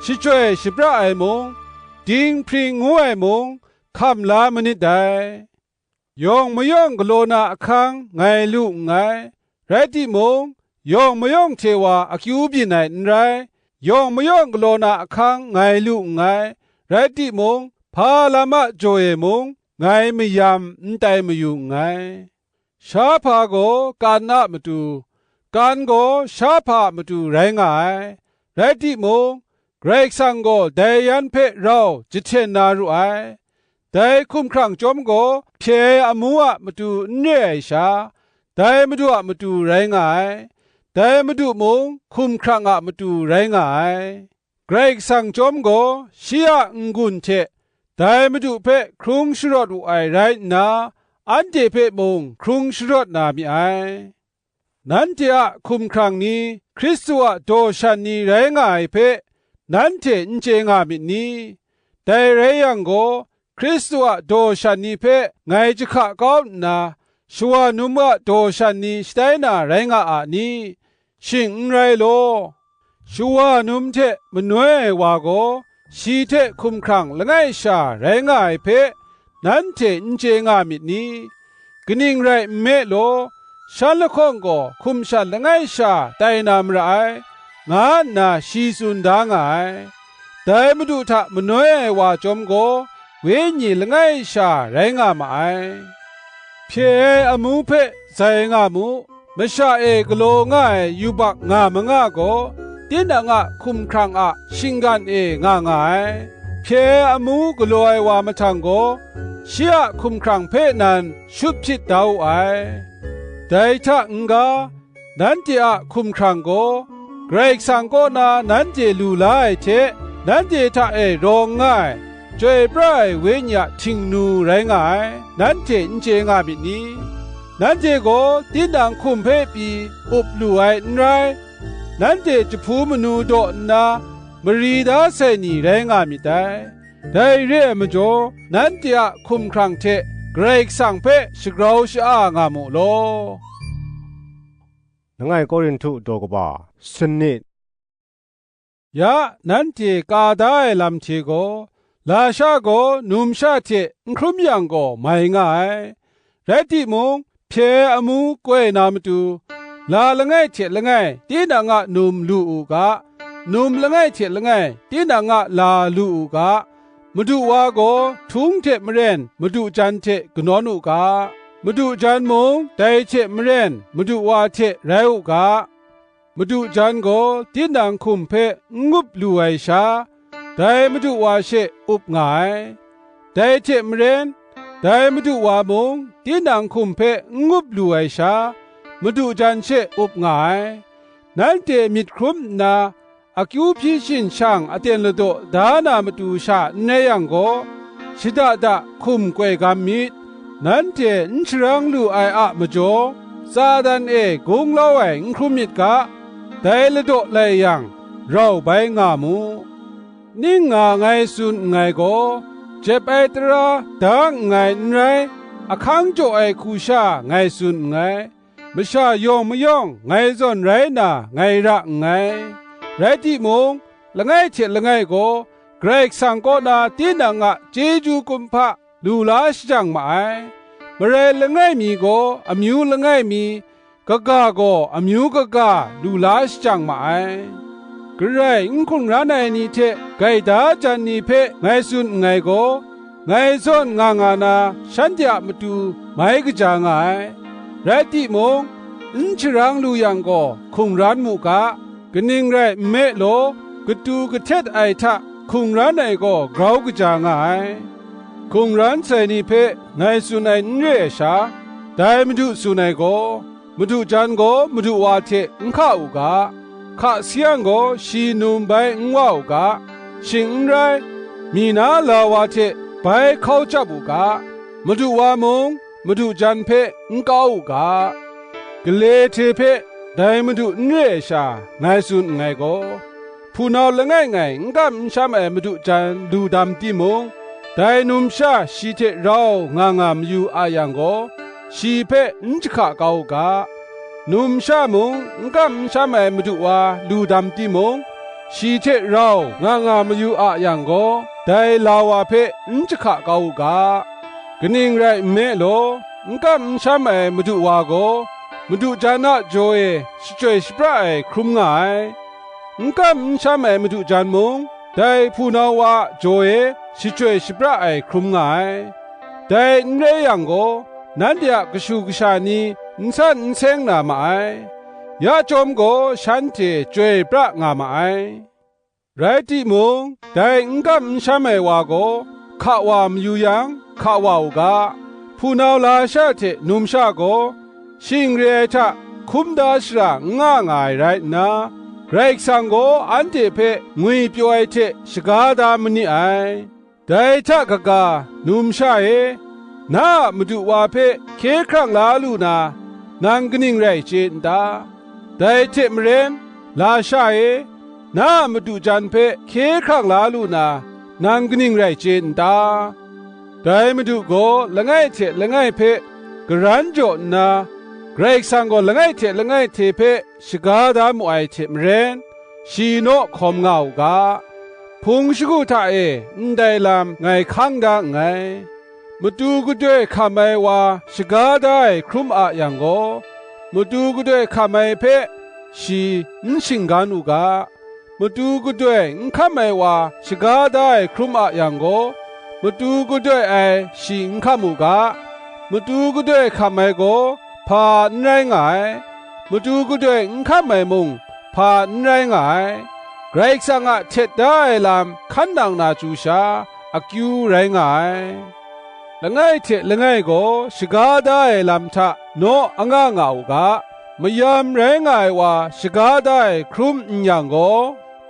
shachyoi shapra ai mung, dinghpring ngu ai mung, hkam la manit dai. Yawng mayawng galaw na ahkang ngai lu nngai, rai timung, yawng mayawng hte wa akyu byin ai n rai. Yawng mayawng galaw na ahkang ngai lu nngai, rai timung, hpa lam a jaw e mung ngai mayam n tai mayu nngai. Shahpa gaw kan a matu, kan gaw shahpa a matu rai nga ai. Rai timung, Karai Kasang gaw dai yan hpe rau jahten na ru ai. Dai hkumhkrang chyawm gaw hpye ai amu a matu n re ai sha, dai Madu a matu rai nga ai. Dai Madu mung hkumhkrang a matu rai nga ai. Karai Kasang chyawm gaw shi a n-gun hte dai Madu hpe hkrung sharawt wu ai rai nna, anhte hpe mung hkrung sharawt na mi ai. Nanhte a hkumhkrang ni Hkristu a daw shan ni rai nga ai hpe, nanhte n chye nga myit ni? Dai rai yang gaw, Hkristu a daw shan ni hpe ngai jahka kau nna, shawa num a daw shan ni shatai na rai nga a ni? Shing n rai law. Shawa num hte manoi ai wa gaw, shi hte hkumhkrang langai sha rai nga ai hpe, nanhte n chye nga myit ni? Kaning rai nme law, shan lahkawng gaw hkum shan langai sha tai na mara ai, nga nna shi tsun da nga ai. Dai Madu hta manoi ai wa chyawm gaw, Wenyi langai sha rai nga ma ai. Hpye ai amu hpe zai nga mu, masha e galaw nga ai yubak nga manga gaw, tinang a hkumhkrang a shinggan e nga nga ai. Hpye ai amu galaw ai wa mahtang gaw, shi a hkumhkrang hpe nan shut hpyit da wu ai. Dai hta n-ga, nanhte a hkumhkrang gaw, Karai Kasang kaw na nanhte lu la ai hte, nanhte hta e rawng nga ai, chyoi pra ai Wenyi a htingnu rai nga ai, nanhte n chye nga myit ni? Nanhte gaw tinang hkum hpe pyi up lu ai n rai, nanhte jahpu manu daw nna mari da sai ni rai nga myit dai. Dai re ai majaw, nanhte a hkumhkrang hte Karai Kasang hpe shagrau sha-a nga mu law. Langai Korinhtu daw kaba sanit. Ya, nanhte ka da ai lam hte gaw, lasha gaw numsha hte n hkrum yang gaw mai nga ai. Rai timung, hpye ai amu koi na matu, la langai hte langai tinang a num lu u ga, num langai hte langai tinang a la lu u ga, madu wa gaw htung hte maren madu jan hte kanawn u ga, madu jan mung dai hte maren madu wa hte rai u ga, madu jan gaw tinang hkum hpe n ngup lu ai sha, dai madu wa she up nga ai. Dai hte maren, dai madu wa mung tinang hkum hpe n ngup lu ai sha, madu jan she up nga ai. Nanhte myit hkrum nna, akyu hpyi shin shang aten ladaw da na matu sha n rai yang gaw, shada da hkum koi gam myit. Nanhte n sharang lu ai a majaw, Satan e gunglau ai n hkrum myit ga, dai ladaw lai yang, rau bai nga mu. Ning nga ngai tsun nngai gaw, jep ai tara da nngai n rai, ahkang jaw ai hku sha ngai tsun nngai, masha yawng mayawng ngai zawn rai na ngai ra nngai. Rai timung, langai hte langai gaw Karai Kasang kaw na tinang a chyeju kumhpa lu la shajang ma ai. Marai langai mi gaw amyu langai mi, kaga gaw amyu kaga lu la shajang ma ai. Garai n hkungran ai ni hte gaida jan ni hpe ngai tsun nngai gaw, ngai zawn nga nga na shanhte a matu mai kaja nga ai. Rai timung, n sharang lu yang gaw hkungran mu ga, kaning rai nme law, katu kahtet ai hta hkungran ai gaw grau kaja nga ai. Hkungran sai ni hpe ngai tsun ai n re ai sha, dai Madu tsun ai gaw, madu jan gaw madu wa hte n hka u ga, hka sayang gaw shi num bai n wa u ga, shing n rai, mi na la wa hte bai hkau chyap u ga, madu wa mung madu jan hpe n kau u ga, gale hte hpe dai Madu n re ai sha, ngai tsun nngai gaw, hpunau langai ngai n kam n sham ai madu jan lu dam timung, dai numsha shi hte rau nga nga mayu a yang gaw, shi hpe n jahka kau u ga, numsha mung n kam n sham ai madu wa lu dam timung, shi hte rau nga nga mayu a yang gaw, dai la wa hpe n jahka kau u ga. Kaning rai nme law, n kam n sham ai madu wa gaw, madu jan a jaw e shachyoi shapra ai hkrum nga ai. N kam n sham ai madu jan mung, dai hpunau wa a jaw e shachyoi shapra ai hkrum nga ai. Dai n rai yang gaw, nanhte a kashu kasha ni n san n seng na ma ai. Ya chyawm gaw shanhte chyoi pra nga ma ai. Rai timung, dai n kam n sham ai wa gaw, hka wa mayu yang, hka wa u ga, hpunau lasha hte numsha gaw, shing re ai hta hkum da shara n nga nga ai rai nna, Karai Kasang gaw anhte hpe ngwipyaw ai hte shaga da ma ni ai. Dai hta kaga, numsha e, na a madu wa hpe hkye hkrang la lu na, nang kaning rai chye n ta? Dai hte maren, lasha e, na a madu jan hpe hkye hkrang la lu na, nang kaning rai chye n ta? Dai Madu gaw langai hte langai hpe garan jaw nna, Karai Kasang gaw langai hte langai hte hpe shaga da mu ai hte maren, shi naw hkawm nga u ga, hpung shagu hta e ndai lam ngai hkang da nngai. Matu gadoi hkam ai wa shaga da ai hkrum a yang gaw, matu gadoi hkam ai hpe shi n shinggan u ga, matu gadoi n hkam ai wa shaga da ai hkrum a yang gaw, matu gadoi ai shi n hkam u ga, matu gadoi hkam ai gaw hpa n rai nga ai, matu gadoi n hkam ai mung hpa n rai nga ai. Karai Kasang a htet da ai lam hkan nang na chyu sha, akyu rai nga ai. Langai hte langai gaw shaga da ai lam hta naw anga nga u ga, mayam rai nga ai wa shaga da ai hkrum n yang gaw,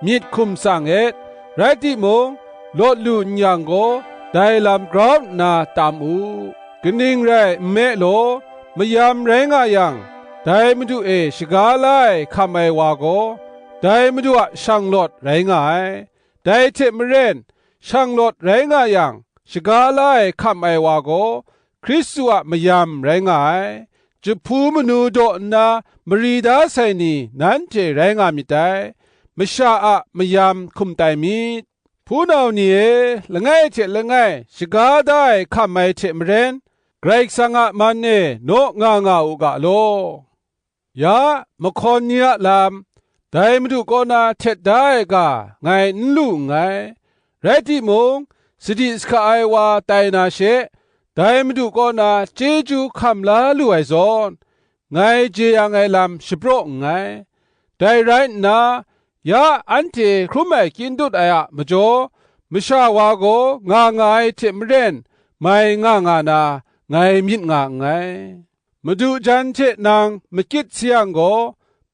myit hkum tsang et, Rai timung, lawt lu n yang gaw, dai lam grau nna tam u. Kaning rai nme law, mayam rai nga yang, dai Madu e shaga la ai hkam ai wa gaw, dai Madu a shanglawt rai nga ai. Dai hte maren, shanglawt rai nga yang, shaga la ai hkam ai wa gaw, Hkristu a mayam rai nga ai. Jahpu manu daw nna mari da sai ni nanhte rai nga myit dai, masha a mayam hkum tai myit. Hpunau ni e, langai hte langai shaga da ai hkam ai hte maren, Karai Kasang a man e naw nga nga u ga law. Ya, mahkawn ni a lam, dai Madu kaw na htet da ai ga ngai n lu nngai. Rai timung, sadi sahka ai wa tai na she, dai Madu kaw na chyeju hkam la lu ai zawn, ngai jeyang ai lam shapraw nngai. Dai rai nna, ya anhte hkrum ai kyin dut ai a majaw, masha wa gaw nga nga ai hte maren, mai nga nga na, ngai myit nga nngai. Madu jan hte nang makyit sayang gaw,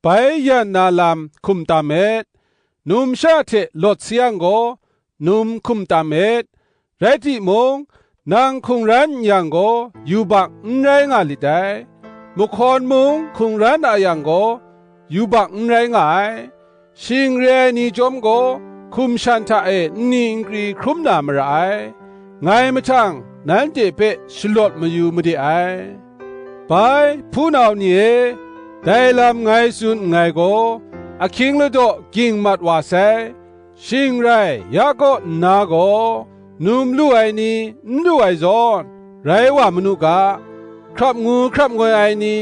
bai yan na lam hkum tam et. Numsha hte lawt sayang gaw, num hkum tam et. Rai timung, nang hkungran n yang gaw, yubak n rai nga lit dai. Mahkawn mung hkungran a yang gaw, yubak n rai nga ai. Shing re ai ni chyawm gaw, hkum shan hta e nni nkri hkrum na mara ai, ngai mahtang nanhte hpe shalawt mayu made ai. Bai, hpunau ni e, dai lam ngai tsun nngai gaw, ahkying ladaw ging mat wa sai. Shing rai, ya kaw nna gaw, num lu ai ni n lu ai zawn, rai wa manu ga, hkrap ngu hkrap ngoi ai ni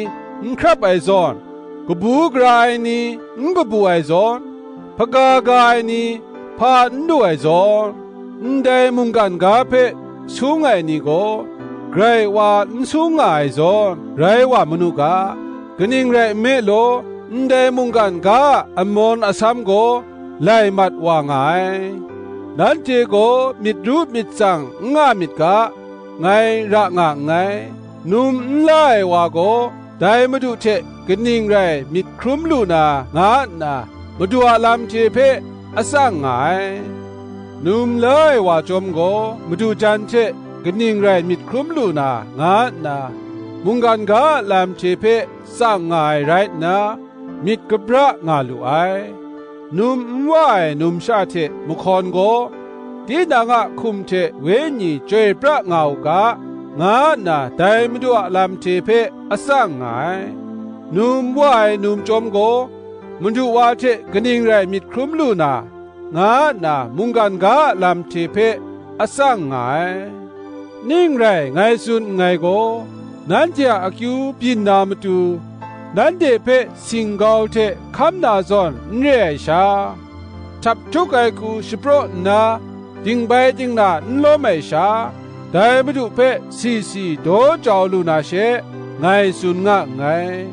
n hkrap ai zawn, kabu gara ai ni n kabu ai zawn, hpaga ga ai ni hpa n lu ai zawn, ndai mungkan ga hpe sung ai ni gaw, Karai wa n sung nga ai zawn, rai wa manu ga, kaning rai nme law, ndai mungkan ga a amawn asam gaw lai mat wa nga ai. Nanhte gaw myit ru myit tsang n nga myit ga, ngai ra nga nngai. Num n la ai wa gaw, dai Madu hte kaning rai myit hkrum lu na, nga nna, Madu a lam hte hpe atsang nga ai. Num la ai wa chyawm gaw, Madu jan hte kaning rai myit hkrum lu na, nga nna, mungkan ga a lam hte hpe tsang nga ai rai nna, myit kabra nga lu ai. Num n wa ai numsha hte mahkawn gaw, tinang a hkum hte wenyi chyoi pra nga u ga, nga nna dai Madu a lam hte hpe atsang nga ai. Num wa ai num chyawm gaw, Madu wa hte kaning rai myit hkrum lu na, nga nna mungkan ga a lam hte hpe atsang nga ai. Ning rai ngai tsun nngai gaw, nanhte a akyu byin na matu, nanhte hpe singkau hte hkam na zawn n re ai sha, htap htuk ai hku shapraw nna, dingbai dingna n lawm ai sha, dai Madu hpe si si daw jau lu na she, ngai tsun nga nngai.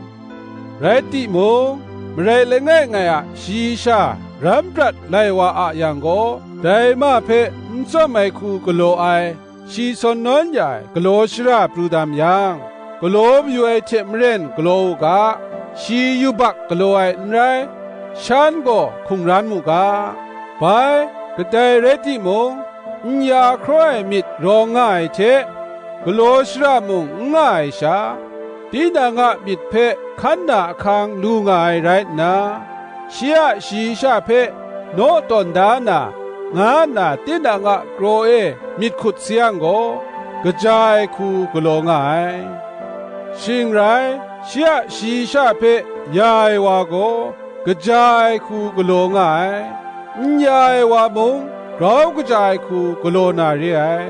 Rai timung, marai langai ngai a shayi sha ram prat lai wa a yang gaw, dai ma hpe n tsawm ai hku galaw ai, shi sawn nawn ya ai galaw shara pru dam yang, galaw mayu ai hte maren galaw u ga, shi yubak galaw ai n rai, shan gaw hkungran mu ga. Bai, kadai rai timung, n ya hkraw ai myit rawng nga ai hte, galaw shara mung n nga ai sha, tinang a myit hpe hkan na ahkang lu nga ai rai nna, shi a shayi sha hpe naw tawn da na, nga nna tinang a kraw e myit hkut sayang gaw, kaja ai hku galaw nga ai. Shing rai, shi a shayi sha hpe ya ai wa gaw, kaja ai hku galaw nga ai, n ya ai wa mung grau kaja ai hku galaw na re ai.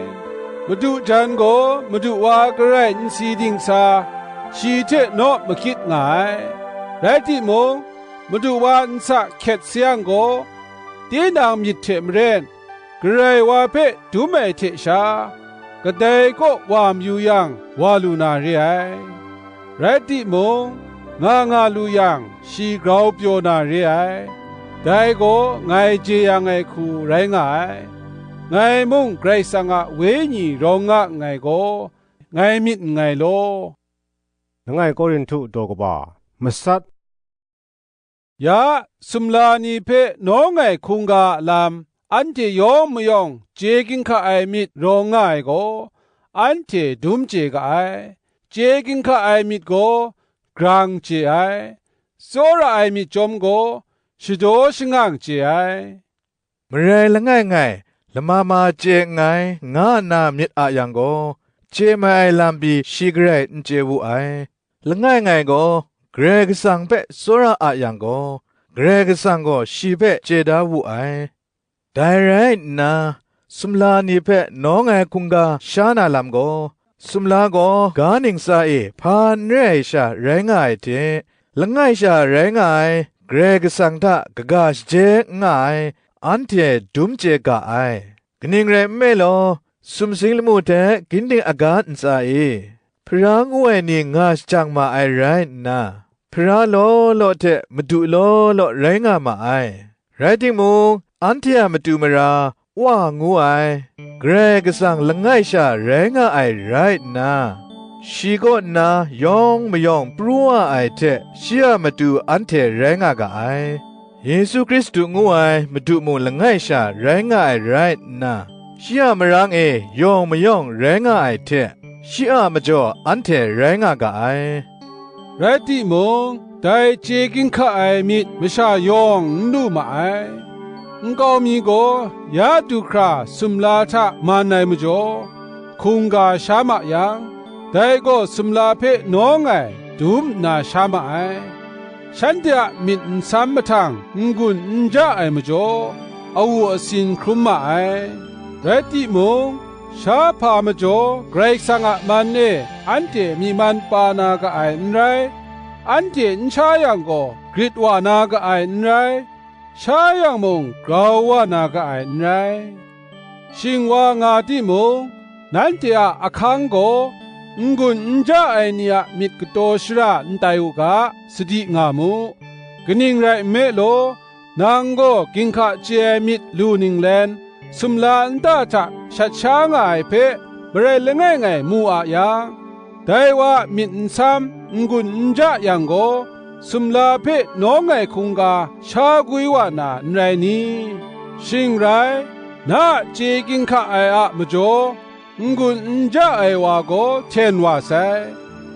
Madu jan gaw Madu wa garai nsi dingsa, shi hte naw mahkyit nga ai. Rai timung, Madu wa nsa hkyet sayang gaw, tinang myit hte maren, Karai wa hpe dum ai hte sha, kadai kaw wa mayu yang, wa lu na re ai. Rai timung, nga nga lu yang, shi grau pyaw na re ai. Dai gaw ngai jeyang ai hku rai nga ai. Ngai mung Karai Kasang a Wenyi rawng nga nngai gaw, ngai myit nngai law. Langai Korinhtu daw kaba, matsat. Ya, sumla ni hpe nawng ai hkungga a lam, anhte yawng mayawng chye ginhka ai myit rawng nga ai gaw, anhte dum chye ga ai. Chye ginhka ai myit gaw grang chye ai, tsawra ai myit chyawm gaw shadaw shangang chye ai. Marai langai ngai, lama ma chye nngai, nga nna myit a yang gaw, chye mai ai lam pyi shi garai n chye wu ai. Langai ngai gaw, Karai Kasang hpe tsawra a yang gaw, Karai Kasang gaw shi hpe chye da wu ai. Dai rai nna, sumla ni hpe nawng ai hkungga sha na lam gaw, sumla gaw ga ntsa e hpa n re ai sha rai nga ai hte, langai sha rai nga ai, Karai Kasang hta kaga shaje n nga ai, anhte dum chye ga ai. Kaning rai nme law, sumsing lamu hte ginding aga ntsa e, hpara ngu ai ni nga shajang ma ai rai nna, hpara law law hte madu law law rai nga ma ai. Rai timung, anhte a matu mara, Wa ngu ai, Karai Kasang langai sha rai nga ai rai nna, shi kaw nna yawng mayawng pru wa ai hte shi a matu anhte rai nga ga ai. Yesu Hkristu ngu ai Madu mung langai sha rai nga ai rai nna, shi a marang e yawng mayawng rai nga ai hte, shi a majaw anhte rai nga ga ai. Rai timung, dai chye ginhka ai myit masha yawng n lu ma ai. Nkau mi gaw ya du hkra sumla hta man ai majaw, hkungga sha ma yang, dai gaw sumla hpe nawng ai dum nna sha ma ai. Shanhte a myit nsam mahtang n-gun n ja ai majaw, awu asin hkrum ma ai. Rai timung, sha hpa majaw Karai Kasang a man e anhte myi man pa na ga ai n rai, anhte n sha yang gaw, grit wa na ga ai n rai, sha yang mung grau wa na ga ai n rai. Shing wa nga timung, nanhte a ahkang gaw n-gun n ja ai ni a myit kataw shara n tai u ga, sadi nga mu. Kaning rai nme law, nang gaw ginhka chye ai myit lu ninglen, sumla nta hta shat sha nga ai hpe marai langai ngai mu a yang, dai wa a myit nsam n-gun n ja yang gaw, sumla hpe nawng ai hkungga sha gwi wa na n rai ni? Shing rai, na a chye ginhka ai a majaw, n-gun n ja ai wa gaw hten wa sai.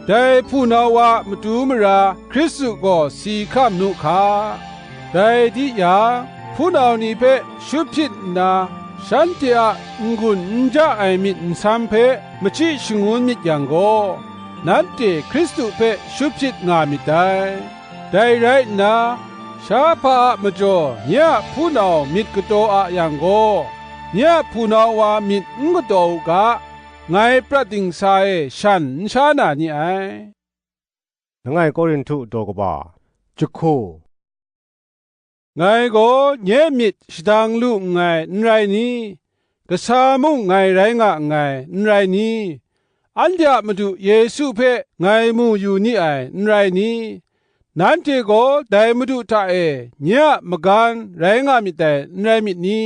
Dai hpunau wa a matu mara Hkristu gaw si hkam nu hka. Dai di yang, hpunau ni hpe shut hpyit nna, shanhte a n-gun n ja ai myit nsam hpe machyi shangun myit yang gaw, nanhte Hkristu hpe shut hpyit nga myit dai. Dai rai nna, sha hpa a majaw nye a hpunau myit kataw a yang gaw, nye a hpunau wa myit n kataw u ga, ngai prat dingsa e shan n sha na ni ai. Langai Korinhtu daw kaba, jahku. Ngai gaw nye myit shadang lu nngai, n rai ni? Kasa mung ngai rai nga nngai, n rai ni? Anhte a Madu Yesu hpe ngai mu yu ni ai, n rai ni? Nanhte gaw dai Madu hta e nye a magan rai nga myit dai, n rai myit ni?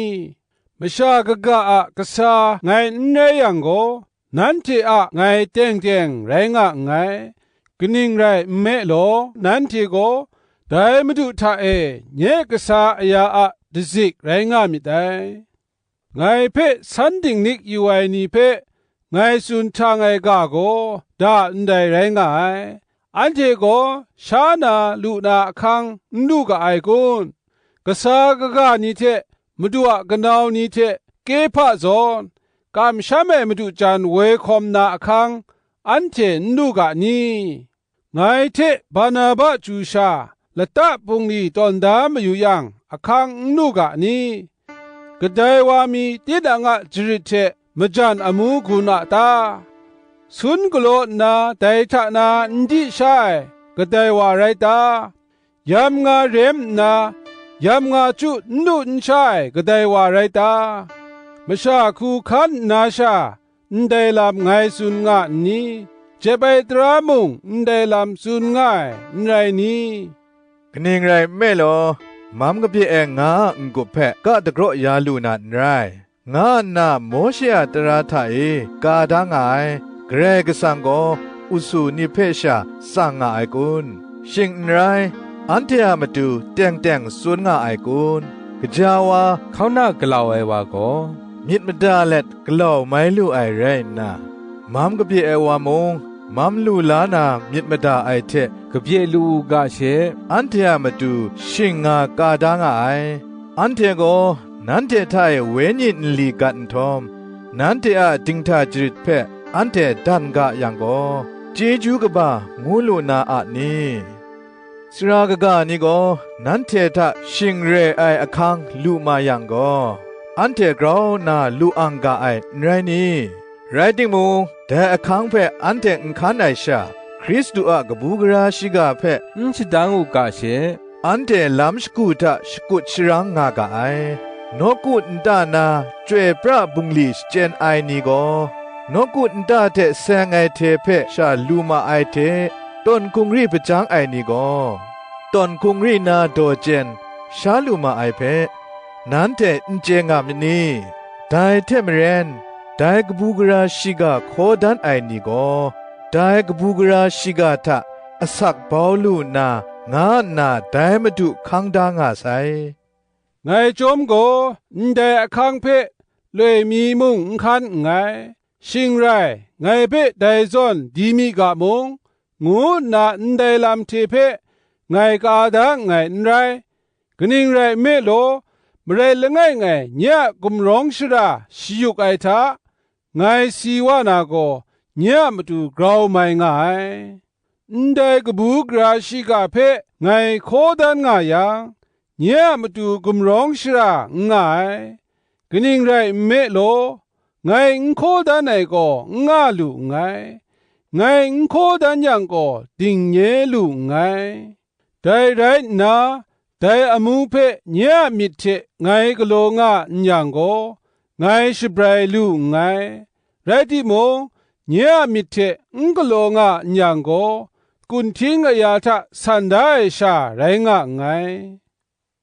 Masha kaga a kasa ngai n rai yang gaw, nanhte a ngai teng teng rai nga nngai. Kaning rai nme law, nanhte gaw dai Madu hta e nye kasa aya a dazik rai nga myit dai. Ngai hpe san dinglik yu ai ni hpe ngai tsun htang ai ga gaw, da ndai rai nga ai. Anhte gaw sha na lu na ahkang n lu ga ai kun? Kasa kaga ni hte Madu a kanau ni hte Kehpa zawn, kamsham ai Madu jan woi hkawm na ahkang anhte n lu ga ni? Ngai hte Barnaba chyu sha, lata bungli tawn da mayu yang, ahkang n lu ga ni? Kadai wa mi tinang a jarit hte majan amu gun a ta? Sun galaw nna dai hta na n di sha ai kadai wa rai ta? Yam nga rem nna, yam nga chyu n lu n sha ai kadai wa rai ta? Masha hku hkan nna sha, ndai lam ngai tsun nga n ni? Jep ai tara mung ndai lam tsun nga ai, n rai ni? Kaning rai nme law, mam kabye ai nga a n-gup hpe ka dagraw ya lu na n rai, nga nna Mawshe a tara hta e ka da nga ai, Karai Kasang gaw usu ni hpe sha tsang nga ai kun? Shing n rai, anhte a matu teng teng tsun nga ai kun? Gaja wa hkauna galau ai wa gaw, myit mada let galau mai lu ai rai nna, mam kabye ai wa mung, mam lu la na myit mada ai hte kabye lu u ga she, anhte a matu shing nga ka da nga ai. Anhte gaw nanhte hta e wenyi nli gat nhtawm, nanhte a dinghta jarit hpe anhte dan ga yang gaw, chyeju kaba ngu lu na a ni? Sara kaga ni gaw nanhte hta shing re ai ahkang lu ma yang gaw, anhte grau nna lu ang ga ai, n rai ni? Rai timung, dai ahkang hpe anhte n hkan ai sha, Hkristu a kabu gara shiga hpe n shadang u ga she, anhte lam shagu hta shakut sharang nga ga ai. Nawku nta na chyoi pra bungli shachyen ai ni gaw, nawku nta hte seng ai hte hpe sha lu ma ai hte, tawn hkungri hpajang ai ni gaw, tawn hkungri na daw chyen sha lu ma ai hpe, nanhte n chye nga myit ni? Dai hte maren, dai kabu gara shiga hkaw dan ai ni gaw, dai kabu gara shiga hta asak bau lu nna, nga nna dai Madu hkang da nga sai. Ngai chyawm gaw, ndai ahkang hpe loi mi mung n hkan nngai, shing rai, ngai hpe dai zawn di mi ga mung, ngu nna ndai lam hte hpe ngai ka da nngai n rai. Kaning rai nme law, marai langai ngai nye a gumrawng shara shayuk ai hta, ngai si wa na gaw, nye a matu grau mai nga ai. Ndai kabu gara shiga hpe ngai hkaw dan nga yang, nye a matu gumrawng shara n nga ai. Kaning rai nme law, ngai n hkaw dan ai gaw n nga lu nngai, ngai n hkaw dan yang gaw dingnye lu nngai. Dai rai nna, dai amu hpe nye a myit hte ngai galaw nga n yang gaw, ngai shabrai lu nngai. Rai timung, nye a myit hte n galaw nga n yang gaw, kunhting aya hta san da ai sha rai nga nngai.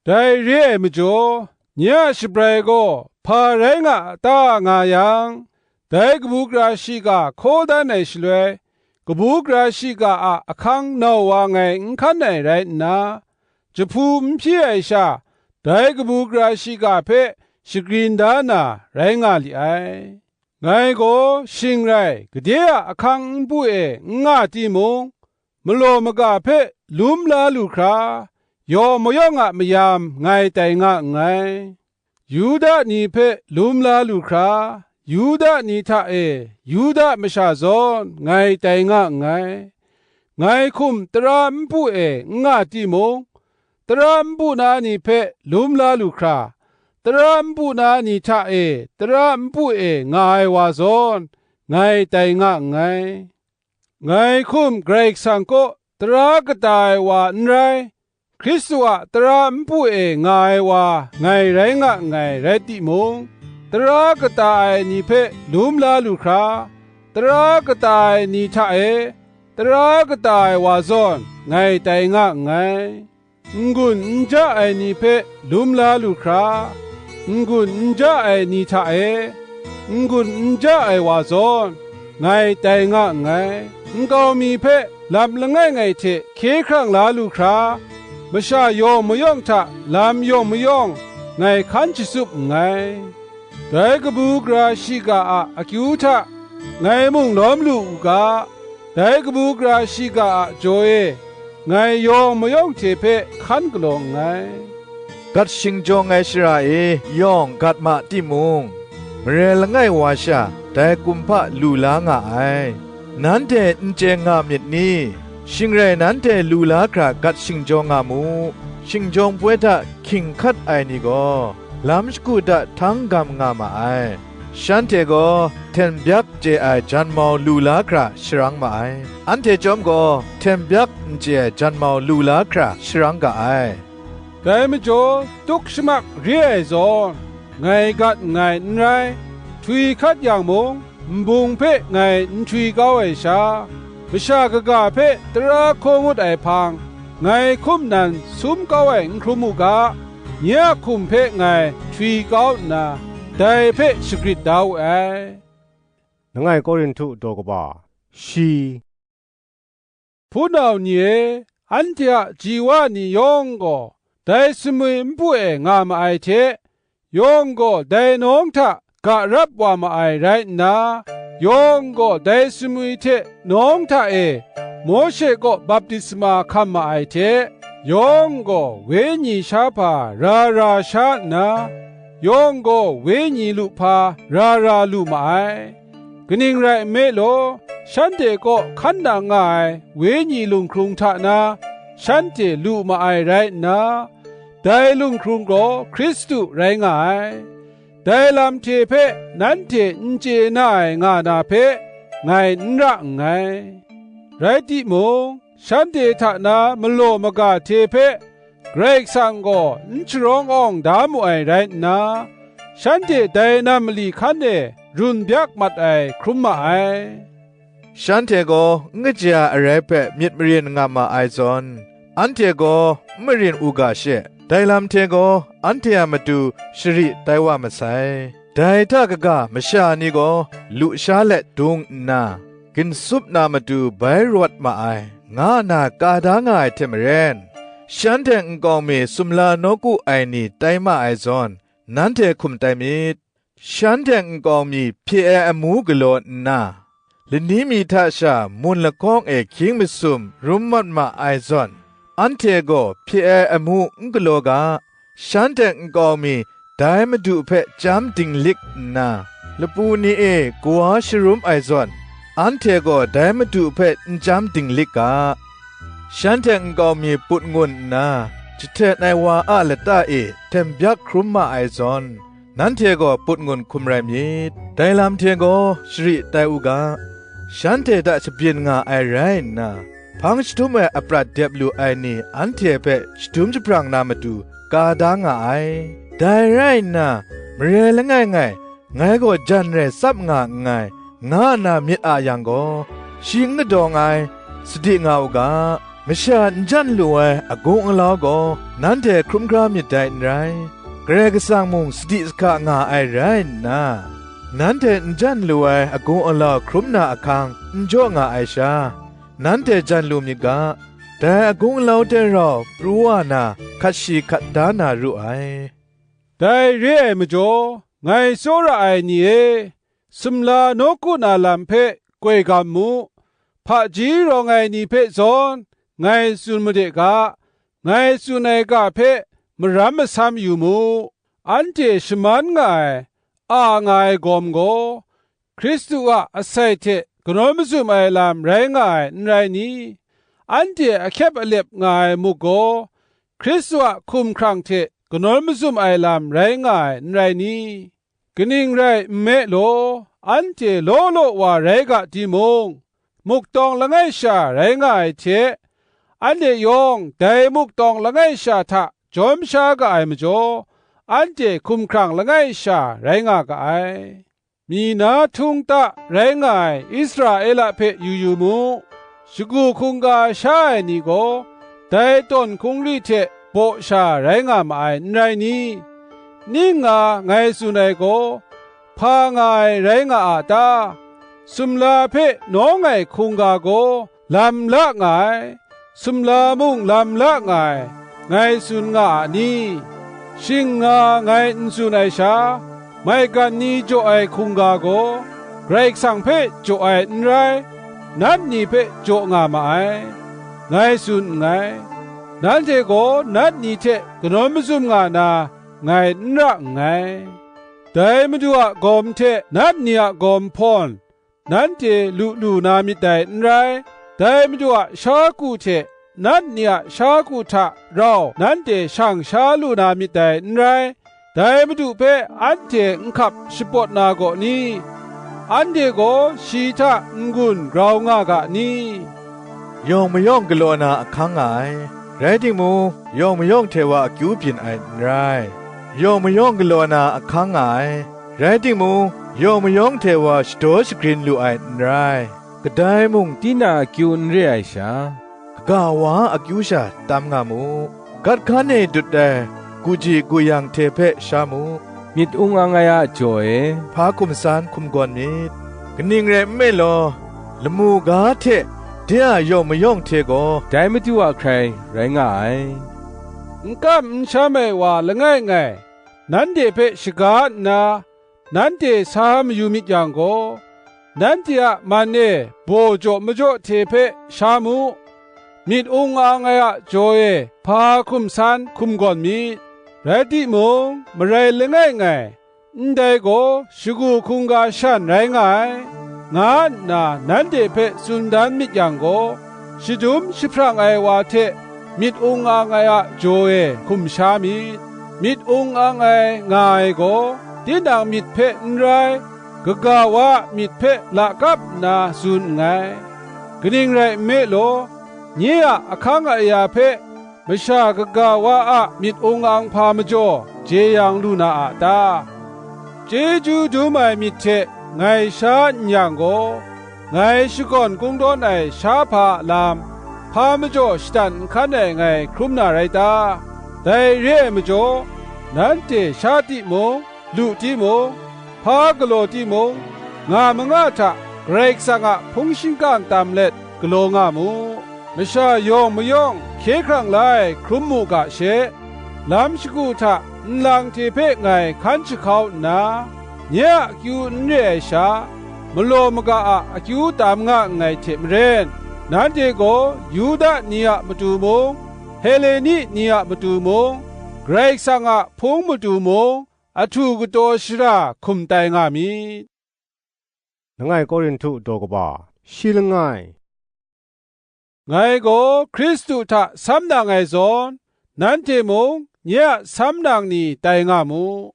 Dai re ai majaw, nye a shabrai gaw hpa rai nga ta nga yang, dai kabu gara shiga hkaw dan ai shaloi, kabu gara shiga a ahkang nau wa ngai n hkan ai rai nna, jahpu n hpyi ai sha, dai kabu gara shiga hpe shagrin da na rai nga li ai. Ngai gaw shing rai gade a ahkang npu e n nga timung, malaw maga hpe lum la lu hkra, yawng mayawng a mayam ngai tai nga nngai. Yuda ni hpe lum la lu hkra, Yuda ni hta e Yuda masha zawn ngai tai nga nngai. Ngai hkum tara npu e n nga timung, tara npu na ni hpe lum la lu hkra, tara npu na ni hta e tara npu e nga ai wa zawn ngai tai nga nngai. Ngai hkum Karai Kasang kaw tara kata ai wa n rai, Hkristu a tara npu e nga ai wa ngai rai nga nngai rai timung, tara kata ai ni hpe lum la lu hkra, tara kata ai ni hta e tara kata ai wa zawn ngai tai nga nngai. N-gun n ja ai ni hpe lum la lu hkra, n-gun n ja ai ni hta e n-gun n ja ai wa zawn, ngai tai nga nngai. Nkau mi hpe lam langai ngai hte hkye hkrang la lu hkra, masha yawng mayawng hta lam yawng mayawng ngai hkan shatsup nngai. Dai kabu gara shiga a akyu hta ngai mung lawm lu u ga, dai kabu gara shiga a jaw e ngai yawng mayawng hte hpe hkan galaw nngai. Gat shingjawng ai shara e yawng gat ma timung, mare langai wa sha dai kumhpa lu la nga ai. Nanhte n chye nga myit ni? Shing rai nanhte lu la hkra gat shingjawng nga mu. Shingjawng poi hta hkying hkat ai ni gaw, lam shagu hta htang gam nga ma ai. Shanhte gaw hten byak chye ai janmau lu la hkra sharang ma ai. Anhte chyawm gaw hten byak n chye ai janmau lu la hkra sharang ga ai. Dai majaw, tuk shamak re ai zawn, ngai gat nngai n rai, htwi hkat yang mung, nbung hpe ngai n htwi kau ai sha, masha kaga hpe tara hkaw ngut ai hpang, ngai hkum nan sum kau ai n hkrum u ga, nye a hkum hpe ngai htwi kau nna, dai hpe shagrit da we ai. Langai Korinhtu daw kaba shi. Hpunau ni e, anhte a ji wa ni yawng gaw dai sumwi npu e nga ma ai hte, yawng gaw dai nawng hta ga rap wa ma ai rai nna, yawng gaw dai sumwi hte nawng hta e Mawshe kaw baptisma hkam ma ai hte, yawng gaw Wenyi sha hpa ra ra sha nna, yawng gaw Wenyi lu hpa ra ra lu ma ai. Kaning rai nme law, shanhte kaw hkan nang nga ai Wenyi lunghkrung hta na shanhte lu ma ai rai nna, dai lunghkrung gaw Hkristu rai nga ai. Dai lam hte hpe nanhte n chye na ai nga na hpe ngai n ra nngai. Rai timung, shanhte hta na malaw maga hte hpe Karai Kasang gaw n sharawng awng da mu ai rai nna, shanhte dai nam mali hkan e run byak mat ai hkrum ma ai. Shanhte gaw n kaja arai hpe myit marin nga ma ai zawn, anhte gaw n marin u ga she, dai lam hte gaw anhte a matu shari tai wa masai. Dai hta kaga masha ni gaw lusha let dung nna, ginsup na matu bai rawt ma ai, nga nna ka da nga ai hte maren, shanhte nkau mi sumla nawku ai ni tai ma ai zawn, nanhte hkum tai myit. Shanhte nkau mi hpye ai amu galaw nna, lani mi hta sha mun lahkawng e hkying masum rum mat ma ai zawn, anhte gaw hpye ai amu n galaw ga, shanhte nkau mi dai Madu hpe chyam dinglik nna, lapu ni e kawa sharum ai zawn, anhte gaw dai Madu hpe n chyam dinglik ga. Shanhte nkau mi put ngun nna, jahten ai wa a lata e hten byak hkrum ma ai zawn, nanhte gaw put ngun hkum rai myit. Dai lam hte gaw shari tai u ga, shanhte hta shabyin nga ai rai nna, hpang jahtum ai aprat dep lu ai ni anhte hpe shadum jahprang na matu ka da nga ai. Dai rai nna, mare langai ngai, ngai gaw jan rai tsap nga nngai, nga nna myit a yang gaw, shi n kadawng ai, sadi nga u ga, masha n jan lu ai agung alau gaw nanhte hkrum hkra myit dai n rai, Karai Kasang mung sadi sahka nga ai rai nna, nanhte n jan lu ai agung alau hkrum na ahkang n jaw nga ai sha, nanhte jan lu myit ga, dai agung alau de rau pru wa na hkat shi hkat da na ru ai. Dai re ai majaw, ngai tsawra ai ni e, sumla nawku na lam hpe koi gam mu, hpaji rawng ai ni hpe zawn ngai tsun made ga, ngai tsun ai ga hpe maram masam yu mu. Anhte shaman nga ai, a nga ai gawm gaw, Hkristu a asai hte kanawn mazum ai lam rai nga ai n rai ni? Anhte ahkyep alep nga ai muk gaw, Hkristu a hkumhkrang hte kanawn mazum ai lam rai nga ai n rai ni? Kaning rai nme law, anhte law law wa rai ga timung, muk tawng langai sha rai nga ai hte, anhte yawng dai muk tawng langai sha hta jawm sha ga ai majaw, anhte hkumhkrang langai sha rai nga ga ai. Mi na htung ta rai nga ai Israela hpe yu yu mu. Shagu hkungga sha ai ni gaw, dai tawn hkungri hte baw sha rai nga ma ai, n rai ni? Ning nga ngai tsun ai gaw, hpa nga ai rai nga a ta? Sumla hpe nawng ai hkungga gaw lam la nga ai, sumla mung lam la nga ai, ngai tsun nga a ni? Shing nga ngai n tsun ai sha, maigan ni jaw ai hkungga gaw, Karai Kasang hpe jaw ai n rai, nat ni hpe jaw nga ma ai, ngai tsun nngai. Nanhte gaw nat ni hte kanawn mazum nga na, ngai n ra nngai. Dai Madu a gawm hte nat ni a gawm hpawn, nanhte lu lu na myit dai n rai, dai Madu a sha ku hte nat ni a sha ku hta rau nanhte shang sha lu na myit dai n rai, dai Madu hpe anhte nhkap shapawt na gaw ni? Anhte gaw shi hta n-gun grau nga ga ni? Yawng mayawng galaw na ahkang nga ai, rai timung, yawng mayawng hte wa akyu byin ai n rai. Yawng mayawng galaw na ahkang nga ai, rai timung, yawng mayawng hte wa shadaw shagrin lu ai n rai. Kadai mung tinang akyu n re ai sha, kaga wa a akyu sha tam nga mu. Gat hkan e dut ai guji guyang hte hpe sha mu. Myit ung ang ai a jaw e, hpa hkum san hkum gawn myit. Kaning rai nme law, lamu ga hte de a yawng mayawng hte gaw, dai Madu a hkrai rai nga ai. n kam n sham ai wa langai ngai, nanhte hpe shaga nna, nanhte sa mayu myit yang gaw, nanhte a man e baw jaw majaw hte hpe sha mu, myit ung ang ai a jaw e hpa hkum san hkum gawn myit. Rai timung, marai langai ngai, ndai gaw shagu hkungga shan rai nga ai, nga nna nanhte hpe tsun dan myit yang gaw, shadum jahprang ai wa hte myit ung ang ai a jaw e hkum sha myit. Myit ung ang ai nga ai gaw, tinang myit hpe n rai, kaga wa a myit hpe lakap nna tsun nngai. Kaning rai nme law, nye a ahkang aya hpe masha kaga wa a myit ung ang hpa majaw jeyang lu na a ta? Chyeju dum ai myit hte ngai sha n yang gaw, ngai shakawn kungdawn ai sha hpa a lam, hpa majaw shatan n hkan ai ngai hkrum na rai ta? Dai re ai majaw, nanhte sha timung, lu timung, hpa galaw timung, nga manga hta Karai Kasang a hpung shingkang tam let galaw nga mu. Masha yawng mayawng hkye hkrang la ai hkrum mu ga she, lam shagu hta nlang hte hpe ngai hkan jahkau nna, nye a akyu n re ai sha, malaw maga a akyu tam nga nngai hte maren, nanhte gaw Yuda ni a matu mung, Heleni ni a matu mung, Karai Kasang a hpung matu mung, ahtu kataw shara hkum tai nga myit. Langai Korinhtu daw kaba, shi langai. Ngai gaw Hkristu hta sam nang ai zawn, nanhte mung nye a sam nang ni tai nga mu.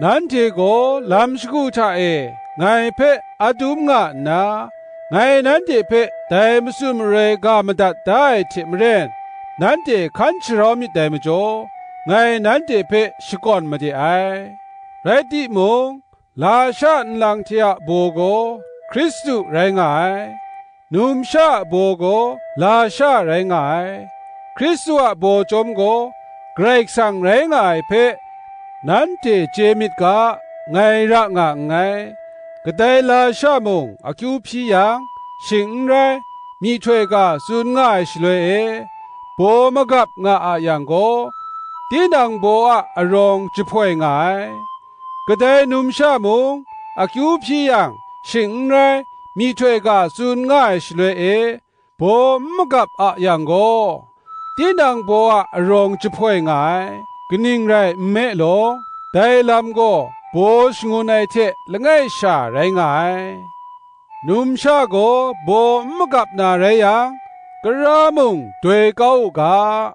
Nanhte gaw lam shagu hta e ngai hpe adum nga nna, ngai nanhte hpe dai matsun maroi ga madat da ai hte maren, nanhte hkan sharau myit dai majaw, ngai nanhte hpe shakawn made ai. Rai timung, lasha nlang hte a baw gaw Hkristu rai nga ai, numsha a baw gaw lasha rai nga ai, Hkristu a baw chyawm gaw Karai Kasang rai nga ai hpe, nanhte chye myit ga, ngai ra nga nngai. Kadai lasha mung akyu hpyi yang, shing n rai, myihtoi ga tsun nga ai shaloi e, baw magap nga a yang gaw, tinang baw a arawng jahpoi nga ai. Kadai numsha mung akyu hpyi yang, shing n rai, myihtoi ga tsun nga ai shaloi e, baw n magap a yang gaw, tinang baw a arawng jahpoi nga ai. Kaning rai nme law, dai lam gaw baw shangun ai hte langai sha rai nga ai. Numsha gaw baw n magap na rai yang, kara mung doi kau u ga.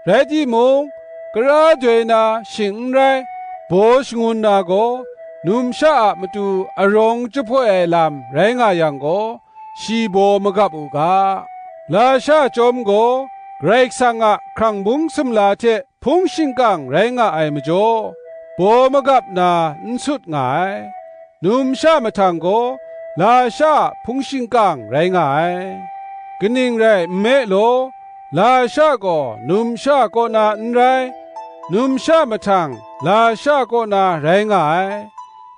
Rai timung, kara doi na shing n rai, baw shangun na gaw, numsha a matu arawng jahpoi ai lam rai nga yang gaw, shi baw magap u ga. Lasha chyawm gaw, Karai Kasang a hkrang bung sumla hte hpung shingkang rai nga ai majaw, baw magap na n sut nga ai. Numsha mahtang gaw, lasha a hpung shingkang rai nga ai. Kaning rai nme law, lasha gaw numsha kaw na n rai, numsha mahtang lasha kaw na rai nga ai.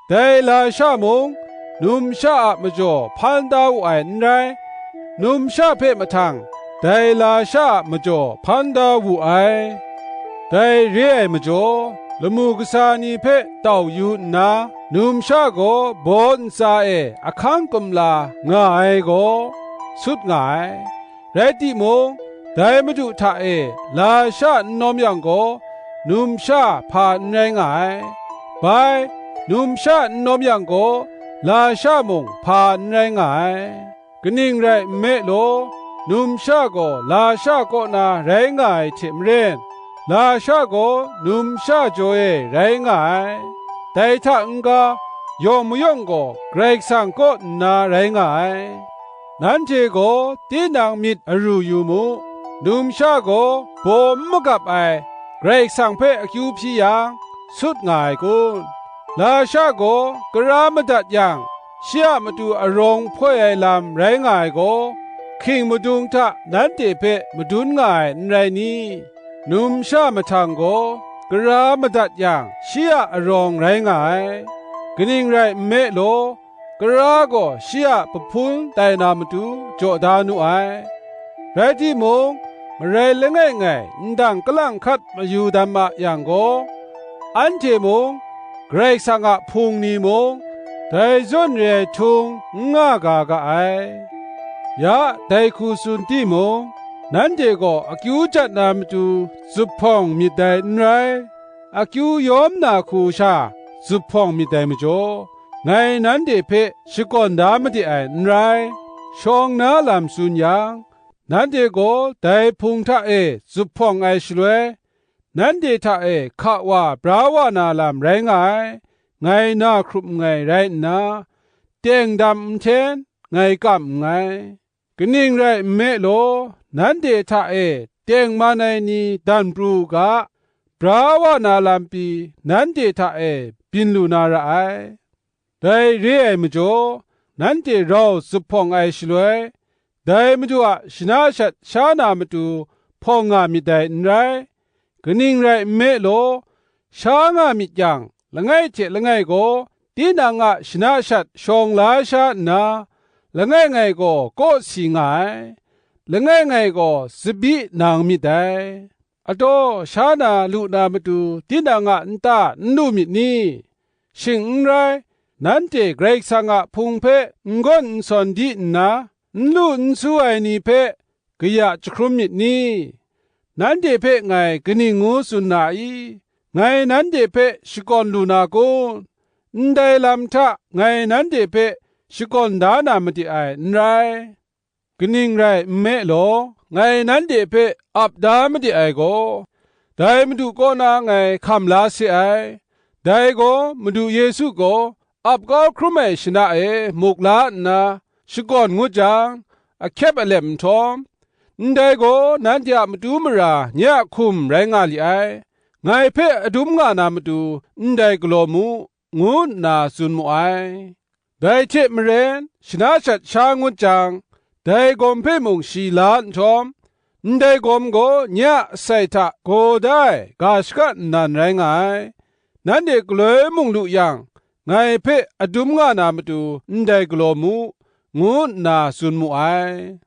Dai lasha mung, numsha a majaw hpan da wu ai n rai, numsha hpe mahtang dai lasha a majaw hpan da wu ai. Dai re ai majaw, lamu kasa ni hpe tau yu nna, numsha gaw baw ntsa e ahkang kumla nga ai gaw, sut nga ai. Rai timung, dai Madu hta e lasha n nawm yang gaw, numsha hpa n rai nga ai. Bai, numsha n nawm yang gaw, lasha mung hpa n rai nga ai. Kaning rai nme law, numsha gaw lasha kaw na rai nga ai hte maren, lasha gaw numsha jaw e rai nga ai. Dai hta n-ga, yawng mayawng gaw Karai Kasang kaw nna rai nga ai. Nanhte gaw tinang myit aru yu mu. Numsha gaw baw n magap ai Karai Kasang hpe akyu hpyi yang, sut nga ai kun? Lasha gaw kara madat yang, shi a matu arawng hpoi ai lam rai nga ai gaw, hking madung hta nanhte hpe madun nga ai n rai ni? Numsha mahtang gaw, kara madat yang, shi a arawng rai nga ai. Kaning rai nme law, kara gaw shi a kahpun tai na matu jaw da nu ai. Rai timung, marai langai ngai ndang kalang hkat mayu dam a yang gaw, anhte mung, Karai Kasang a Hpung ni mung, dai zawn re ai htung n nga ga ga ai. Ya dai hku tsun timung, nanhte gaw akyu jat na matu zuphpawng myit dai n rai, akyu yawm na hku sha zuphpawng myit dai majaw, ngai nanhte hpe shakawn da made ai n rai. Shawng na lam tsun yang, nanhte gaw dai Hpung hta e zuphpawng ai shaloi, nanhte hta e hka wa bra wa na lam rai nga ai, ngai na hkrup nngai rai nna, teng dam nhten ngai kam nngai. Kaning rai nme law, nanhte hta e tengman ai ni dan pru u ga, bra wa na lam pyi nanhte hta e byin lu na ra ai. Dai re ai majaw, nanhte rau zuphpawng ai shaloi, dai Madu a shana shat sha na matu hpawng nga myit dai n rai. Kaning rai nme law, sha nga myit yang, langai hte langai gaw tinang a shana shat shawng la sha nna, langai ngai gaw kawsi nga ai, langai ngai gaw tsabyi nang myit dai. Ataw, sha na lu na matu tinang a nta n lu myit ni? Shing n rai, nanhte Karai Kasang a Hpung hpe n gawn n sawn di nna, n lu n su ai ni hpe kaya jahkrum myit ni? Nanhte hpe ngai kaning ngu tsun na i? Ngai nanhte hpe shakawn lu na kun? Ndai lam hta ngai nanhte hpe shakawn da na made ai n rai. Kaning rai nme law, ngai nanhte hpe ap da made ai gaw, dai Madu kaw na ngai hkam la se ai. Dai gaw, Madu Yesu gaw ap kau hkrum ai shana e muk la nna shakawn ngut jang, ahkyep alep nhtawm, ndai gaw nanhte a matu mara nye a hkum rai nga li ai, ngai hpe adum nga na matu ndai galaw mu, ngu nna tsun mu ai. Dai hte maren, shana shat sha ngut jang, dai gawm hpe mung shi la nhtawm, ndai gawm gaw nye a asai hta gaw da ai ga shaka nnan rai nga ai. Nanhte galoi mung lu yang, ngai hpe adum nga na matu ndai galaw mu, ngu nna tsun mu ai.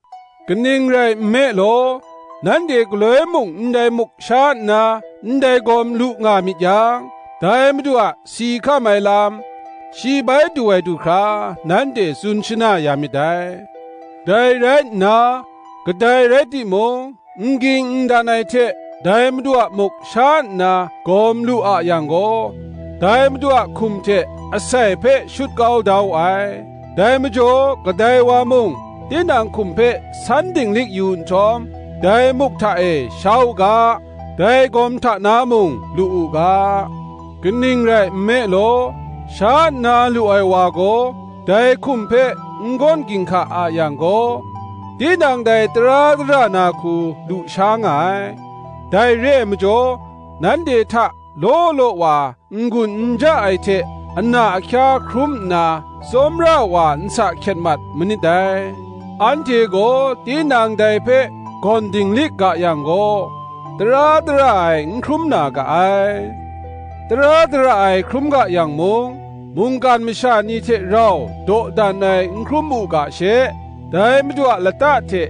Kaning rai nme law, nanhte galoi mung ndai muk sha nna ndai gawm lu nga myit yang, dai Madu a si hkam ai lam, shi bai du ai du hkra nanhte tsun shana ya myit dai. Dai rai nna, kadai rai timung, n ging n dan ai hte dai Madu a muk sha nna gawm lu a yang gaw, dai Madu a hkum hte asai hpe shut kau da wu ai. Dai majaw kadai wa mung tinang hkum hpe san dinglik yu nhtawm, dai muk hta e sha u ga, dai gawm hta na mung lu u ga. Kaning rai nme law, sha nna lu ai wa gaw, dai hkum hpe n gawn ginhka a yang gaw, tinang dai tara dara na hku lu sha nga ai. Dai re ai majaw, nanhte hta law law wa n-gun n ja ai hte ana ahkya hkrum nna, tsawmra wa nsa hkyet mat manit dai. Anhte gaw tinang dai hpe gawn dinglik ga yang gaw, tara dara ai n hkrum na ga ai. Tara dara ai hkrum ga yang mung, mungkan masha ni hte rau dawdan ai n hkrum u ga she, dai Madu a lata hte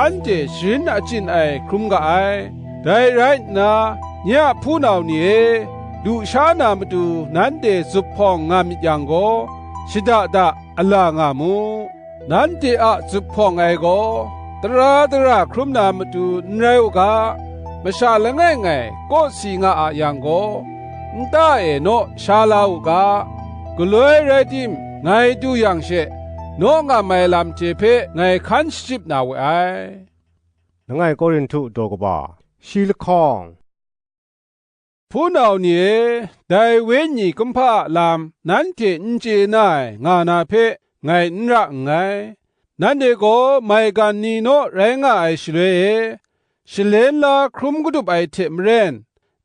anhte sharin achyin ai hkrum ga ai. Dai rai nna, nye a hpunau ni e, lu sha na matu nanhte zuphpawng nga myit yang gaw, shada da ala nga mu. Nanhte a zuphpawng ai gaw, tara dara hkrum na matu n rai u ga, masha langai ngai kawsi nga a yang gaw, nta e naw sha la u ga, galoi rai tim, ngai du yang she, naw ngam ai lam hte hpe ngai hkan shachyip na we ai. Langai Korinhtu daw kaba, shi lahkawng. Hpunau ni e, dai Wenyi kumhpa a lam nanhte n chye na ai nga na hpe ngai n ra nngai. Nanhte gaw maigan ni naw rai nga ai shaloi e, shalen la hkrum kadup ai hte maren,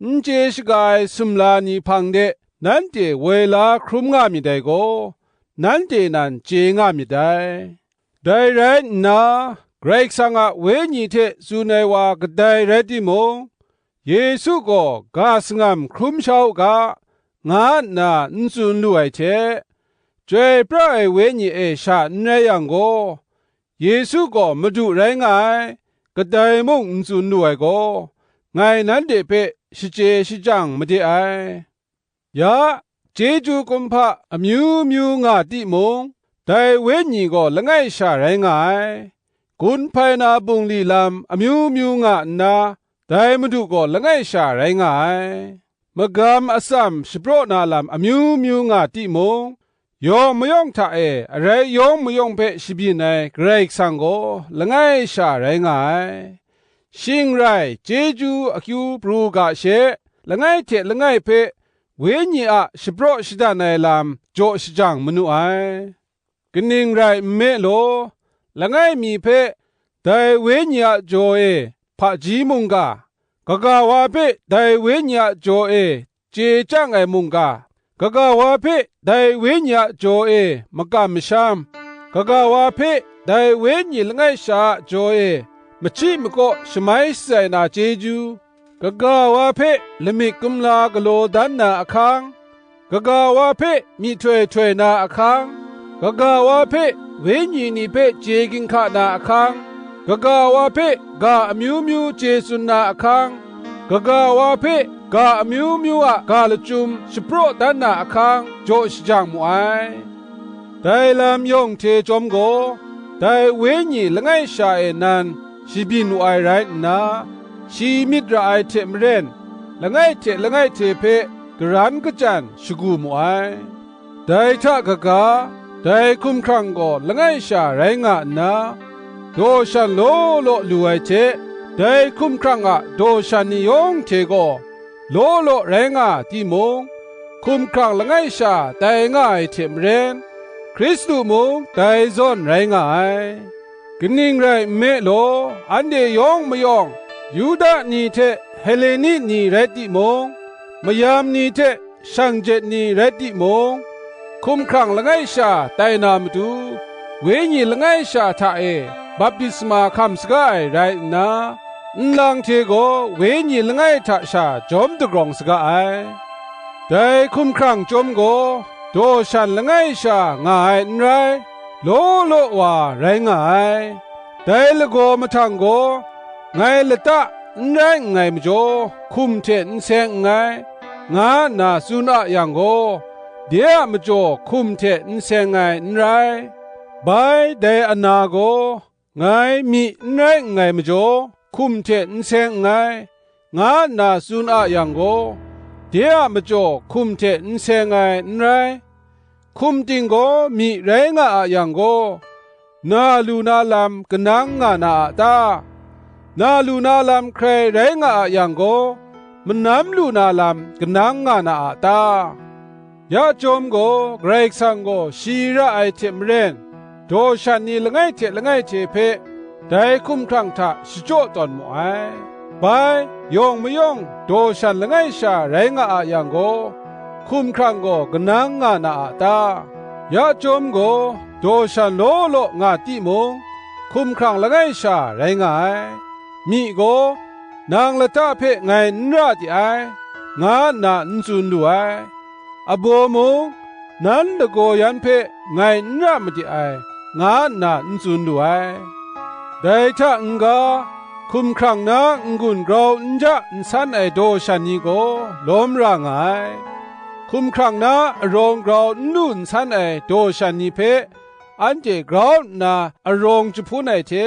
n chye shaga ai sumla ni hpang de nanhte woi la hkrum nga myit dai gaw, nanhte nan chye nga myit dai. Dai rai nna, Karai Kasang a Wenyi hte tsun ai wa kadai rai timung, Yesu gaw ga sangam hkrum sha u ga, nga nna n tsun lu ai hte, Chyoi pra ai Wenyi e sha n rai yang gaw, Yesu gaw Madu rai nga ai, kadai mung n tsun lu ai gaw, ngai nanhte hpe shachye shajang made ai. Ya, chyeju kumhpa amyu myu nga timung, dai Wenyi gaw langai sha rai nga ai. Gun hpai na bungli lam amyu myu nga nna, dai Madu gaw langai sha rai nga ai. Magam atsam shapraw na lam amyu myu nga timung, yawng mayawng hta e arai yawng mayawng hpe shabyin ai Karai Kasang gaw langai sha rai nga ai. Shing rai chyeju akyu pru ga she, langai hte langai hpe Wenyi a shapraw shadan ai lam jaw shajang manu ai. Kaning rai nme law, langai mi hpe dai Wenyi a jaw e hpaji mungga, kaga wa hpe dai Wenyi a jaw e chye chyang ai mungga, kaga wa hpe dai Wenyi a jaw e makam masham, kaga wa hpe dai Wenyi langai sha a jaw e machyi makaw shamai shatsai na chyeju, kaga wa hpe lamik kumla galaw dan na ahkang, kaga wa hpe myihtoi htoi na ahkang, kaga wa hpe wenyi ni hpe chye ginhka na ahkang, kaga wa hpe ga amyu myu chye tsun na ahkang, kaga wa hpe ga amyu myu a ga lachyum shapraw dan na ahkang jaw shajang mu ai. Dai lam yawng hte chyawm gaw, dai Wenyi langai sha e nan shabyin wu ai rai nna, shi myit ra ai hte maren, langai hte langai hte hpe garan kachyan shagu mu ai. Dai hta kaga, dai hkumhkrang gaw langai sha rai nga nna, daw shan law law lu ai hte, dai hkumhkrang a daw shan ni yawng hte gaw, law law rai nga timung, hkumhkrang langai sha tai nga ai hte maren, Hkristu mung dai zawn rai nga ai. Kaning rai nme law, anhte yawng mayawng, Yuda ni hte Heleni ni rai timung, mayam ni hte shang jet ni rai timung, hkumhkrang langai sha tai na matu, Wenyi langai sha hta e baptisma hkam saga ai rai nna, nlang hte gaw Wenyi langai hta sha jawm dagrawng saga ai. Dai hkumhkrang chyawm gaw, daw shan langai sha nga ai n rai, law law wa rai nga ai. Dai lagaw mahtang gaw, ngai lata n rai nngai majaw, hkum hte n seng nngai, nga nna tsun a yang gaw, de a majaw hkum hte n seng ai n rai. Bai dai ana gaw, ngai myi n rai nngai majaw, hkum hte n seng nngai, nga nna tsun a yang gaw, de a majaw hkum hte n seng ai n rai. Hkum ting gaw myi rai nga a yang gaw, na lu na lam kanang nga na a ta? Na lu na lam hkrai rai nga a yang gaw, manam lu na lam kanang nga na a ta? Ya chyawm gaw, Karai Kasang gaw shi ra ai hte maren, daw shan ni langai hte langai hte hpe dai hkumhkrang hta shachyaw tawn mu ai. Bai, yawng mayawng daw shan langai sha rai nga a yang gaw, hkumhkrang gaw kanang nga na a ta? Ya chyawm gaw, daw shan law law nga timung, hkumhkrang langai sha rai nga ai. Myi gaw, "Nang lata hpe ngai n ra de ai," nga nna n tsun lu ai. Abaw mung, "Nan lagaw yan hpe ngai n ra made ai," nga nna n tsun lu ai. Dai hta n-ga, hkumhkrang na n-gun grau n ja n san ai daw shan ni gaw lawm ra nga ai. Hkumhkrang na arawng grau n lu n san ai daw shan ni hpe anhte grau nna arawng jahpun ai hte,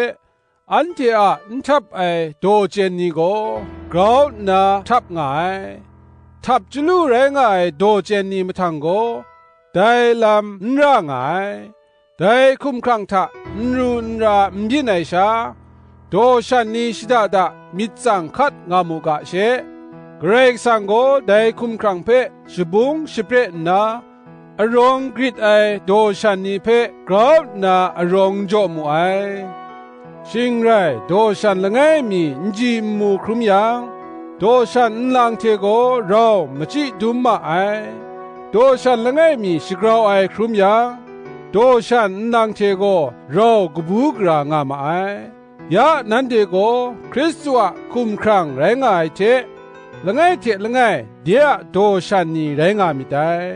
anhte a n htap ai daw chyen ni gaw grau nna htap nga ai. Htap chyalu rai nga ai daw chyen ni mahtang gaw, dai lam n ra nga ai. Dai hkumhkrang hta n ru n ra n byin ai sha, daw shan ni shada da myit tsang hkat nga mu ga she, Karai Kasang gaw dai hkumhkrang hpe shabung shapre nna, arawng grit ai daw shan ni hpe grau nna arawng jaw mu ai. Shing rai, daw shan langai mi n ji n mu hkrum yang, daw shan nlang hte gaw rau machyi dum ma ai. Daw shan langai mi shagrau ai hkrum yang, daw shan nlang hte gaw rau kabu gara nga ma ai. Ya nanhte gaw Hkristu a hkumhkrang rai nga ai hte, langai hte langai de a daw shan ni rai nga myit dai.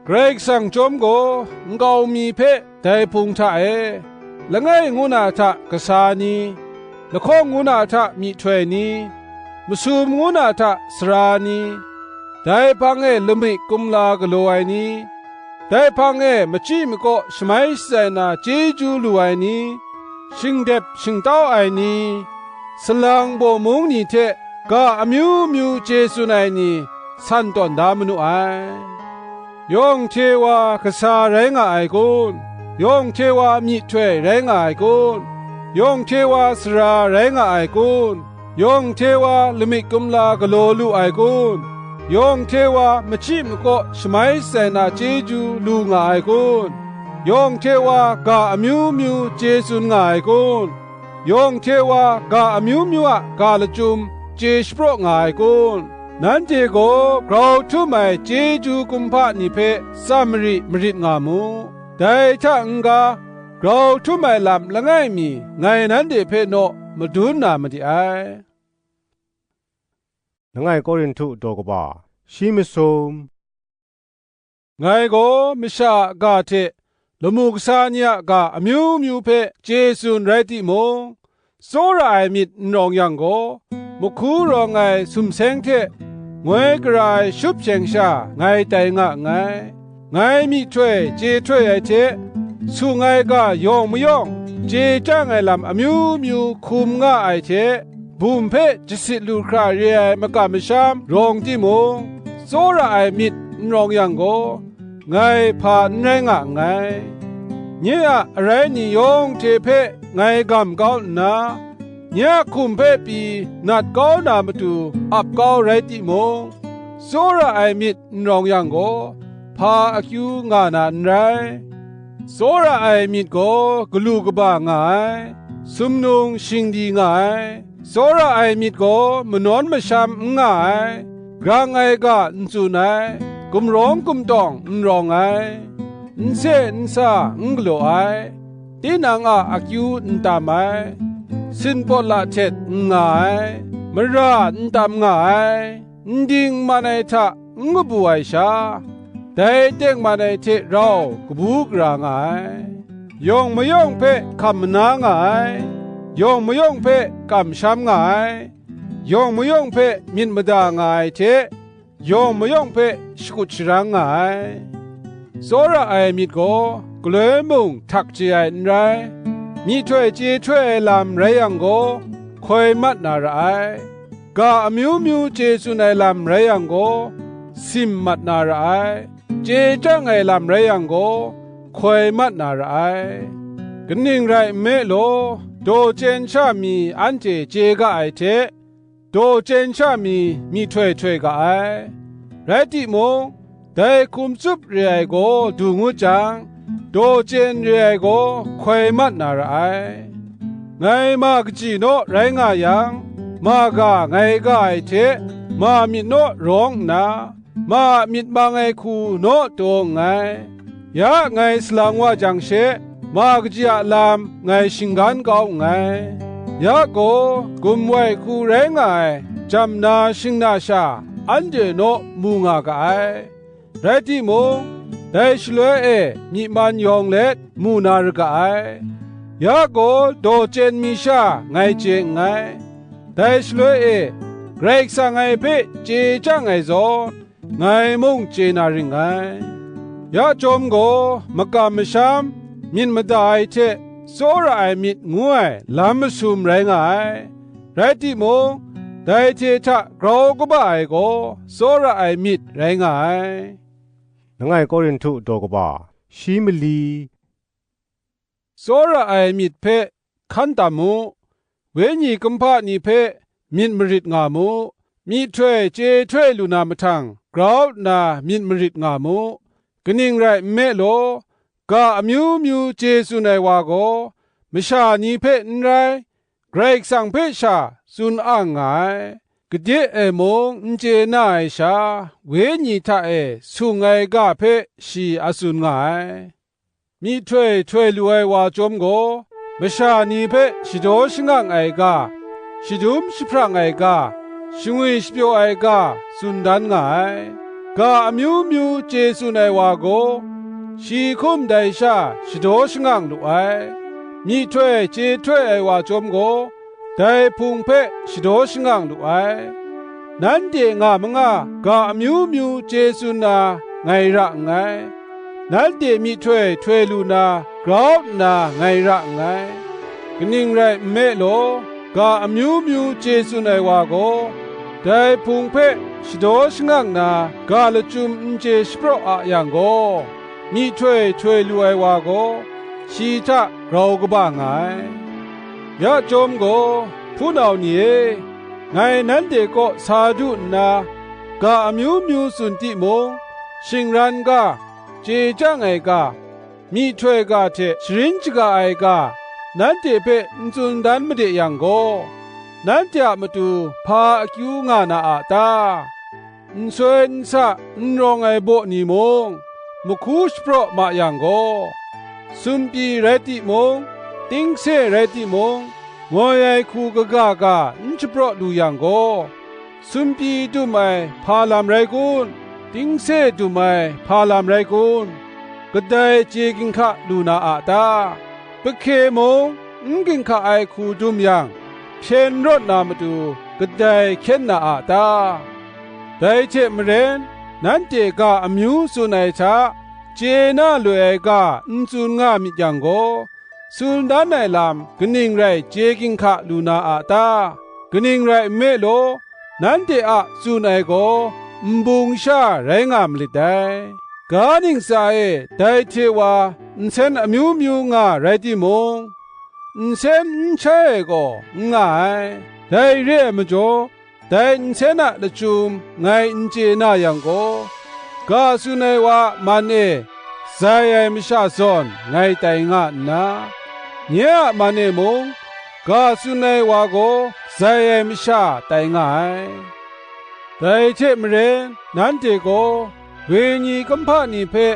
Karai Kasang chyawm gaw, nkau mi hpe dai hpung hta e, langai ngu na hta kasa ni, lahkawng ngu na hta myihtoi ni, masum ngu na hta sara ni, dai hpang e lamik kumla galaw ai ni, dai hpang e machyi makaw shamai shatsai na chyeju lu ai ni, shingdep shingtau ai ni, salang baw mung ni hte ga amyu myu chye tsun ai ni san tawn da manu ai. Yawng hte wa kasa rai nga ai kun? Yawng hte wa myihtoi rai nga ai kun? Yawng hte wa sara rai nga ai kun? Yawng hte wa lamik kumla galaw lu ai kun? Yawng hte wa machyi makaw shamai shatsai na chyeju lu nga ai kun? Yawng hte wa ga amyu myu chye tsun nga ai kun? Yawng hte wa ga amyu myu a ga lachyum chye shapraw nga ai kun? Nanhte gaw grau htum ai chyeju kumhpa ni hpe tsam mari marit nga mu. Dai hta n-ga, grau htum ai lam langai mi ngai nanhte hpe naw madun na made ai. Langai Korinhtu daw kaba, shi masum. Ngai gaw masha a ga hte lamu kasa ni a ga amyu myu hpe chye tsun rai timung, tsawra ai myit n rawng yang gaw, mahku rawng ai sumseng hte ngoi gara ai shupsheng sha ngai tai nga nngai. Ngai myihtoi chye htoi ai hte, sung ai ga yawng mayawng chye chyang ai lam amyu myu hkum nga ai hte, bum hpe jasit lu hkra re ai makam masham rawng timung, tsawra ai myit n rawng yang gaw, ngai hpa n rai nga nngai. Nye a arai ni yawng hte hpe ngai gam kau nna, nye a hkum hpe pyi nat kau na matu ap kau rai timung, tsawra ai myit n rawng yang gaw, hpa akyu nga na n rai. Tsawra ai myit gaw galu kaba nga ai, sumnung shingdi nga ai. Tsawra ai myit gaw manawn masham n nga ai, grang ai ga n tsun ai, gumrawng gumtawng n rawng ai, n se n sa n galaw ai, tinang a akyu n tam ai, sin pawt la htet n nga ai, mara n tam nga ai, n ding n man ai hta n kabu ai sha, dai tengman ai hte rau kabu gara nga ai. Yawng mayawng hpe hkam mana nga ai, yawng mayawng hpe kamsham nga ai, yawng mayawng hpe myit mada nga ai hte, yawng mayawng hpe shakut sharang nga ai. Tsawra ai myit gaw galoi mung htak chye ai n rai, myihtoi chye htoi ai lam rai yang gaw, hkoi mat na ra ai. Ga amyu myu chye tsun ai lam rai yang gaw, sim mat na ra ai. Chye chyang ai lam rai yang gaw, hkoi mat na ra ai. Kaning rai nme law, daw chyen sha mi anhte chye ga ai hte, daw chyen sha mi myihtoi htoi ga ai. Rai timung, dai hkum tsup re ai gaw du ngut jang, daw chyen re ai gaw hkoi mat na ra ai. Ngai ma kaji naw rai nga yang, ma ga ngai ga ai hte, ma myit naw rawng nna, ma a myit mang ai hku naw taw nngai. Ya ngai salang wa jang she, ma kaji a lam ngai shinggan kau nngai. Ya gaw, gumwai hku rai nga ai jam na shing na sha, anhte naw mu nga ga ai. Rai timung, dai shaloi e myi man yawng let mu na ra ga ai. Ya gaw, daw chyen mi sha ngai chye nngai. Dai shaloi e, Karai Kasang ngai hpe chye chyang ai zawn, ngai mung chye na ring ngai. Ya chyawm gaw, makam masham, myit mada ai hte tsawra ai myit ngu ai lam masum rai nga ai. Rai timung, dai hte hta grau kaba ai gaw tsawra ai myit rai nga ai. Langai Korinhtu daw kaba, shi mali. Tsawra ai myit hpe hkan tam mu, wenyi kumhpa ni hpe myit marit nga mu, myihtoi chye htoi lu na mahtang grau nna myit marit nga mu. Kaning rai nme law, ga amyu myu chye tsun ai wa gaw, masha ni hpe n rai, Karai Kasang hpe sha tsun ang nga ai. Gade e mung n chye na ai sha, wenyi hta e sung ai ga hpe shi a tsun nga ai. Myihtoi htoi lu ai wa chyawm gaw, masha ni hpe shadaw shangang ai ga, shadum jahprang ai ga, shangwi shapyaw ai ga, tsun dan nga ai. Ga amyu myu chye tsun ai wa gaw, shi hkum dai sha shadaw shangang lu ai. Myihtoi chye htoi ai wa chyawm gaw, dai Hpung hpe shadaw shangang lu ai. Nanhte nga manga ga amyu myu chye tsun na ngai ra nngai. Nanhte myihtoi htoi lu na grau nna ngai ra nngai. Kaning rai nme law, ga amyu myu chye tsun ai wa gaw, dai Hpung hpe shadaw shangang na ga lachyum n chye shapraw a yang gaw, myihtoi htoi lu ai wa gaw, shi hta grau kaba nga ai. Ya chyawm gaw, hpunau ni e, ngai nanhte kaw sa du nna, ga amyu myu tsun timung, shingran ga, chye chyang ai ga, myihtoi ga hte sharin shaga ai ga, nanhte hpe n tsun dan made yang gaw, nanhte a matu hpa akyu nga na a ta? Nsoi nsa n rawng ai baw ni mung, mahku shapraw ma yang gaw, sumpyi rai timung, tingse rai timung, ngoi ai hku kaga ga n shapraw lu yang gaw, sumpyi dum ai hpa lam rai kun? Tingse dum ai hpa lam rai kun? Kadai chye ginhka lu na a ta? Pahke mung n ginhka ai hku dum yang, hpyen rawt na matu kadai hkyen na a ta? Dai hte maren, nanhte ga amyu tsun ai hta, chye na loi ai ga n tsun nga myit yang gaw, tsun dan ai lam kaning rai chye ginhka lu na a ta? Kaning rai nme law, nanhte a tsun ai gaw nbung sha rai nga malit dai. Ga ntsa e dai hte wa nsen amyu myu nga rai timung, nsen n shai ai gaw n nga ai. Dai re ai majaw, dai nsen a lachyum ngai n chye na yang gaw, ga tsun ai wa a man e zai ai masha zawn ngai tai nga nna, nye a man e mung ga tsun ai wa gaw zai ai masha tai nga ai. Dai hte maren, nanhte gaw wenyi kumhpa ni hpe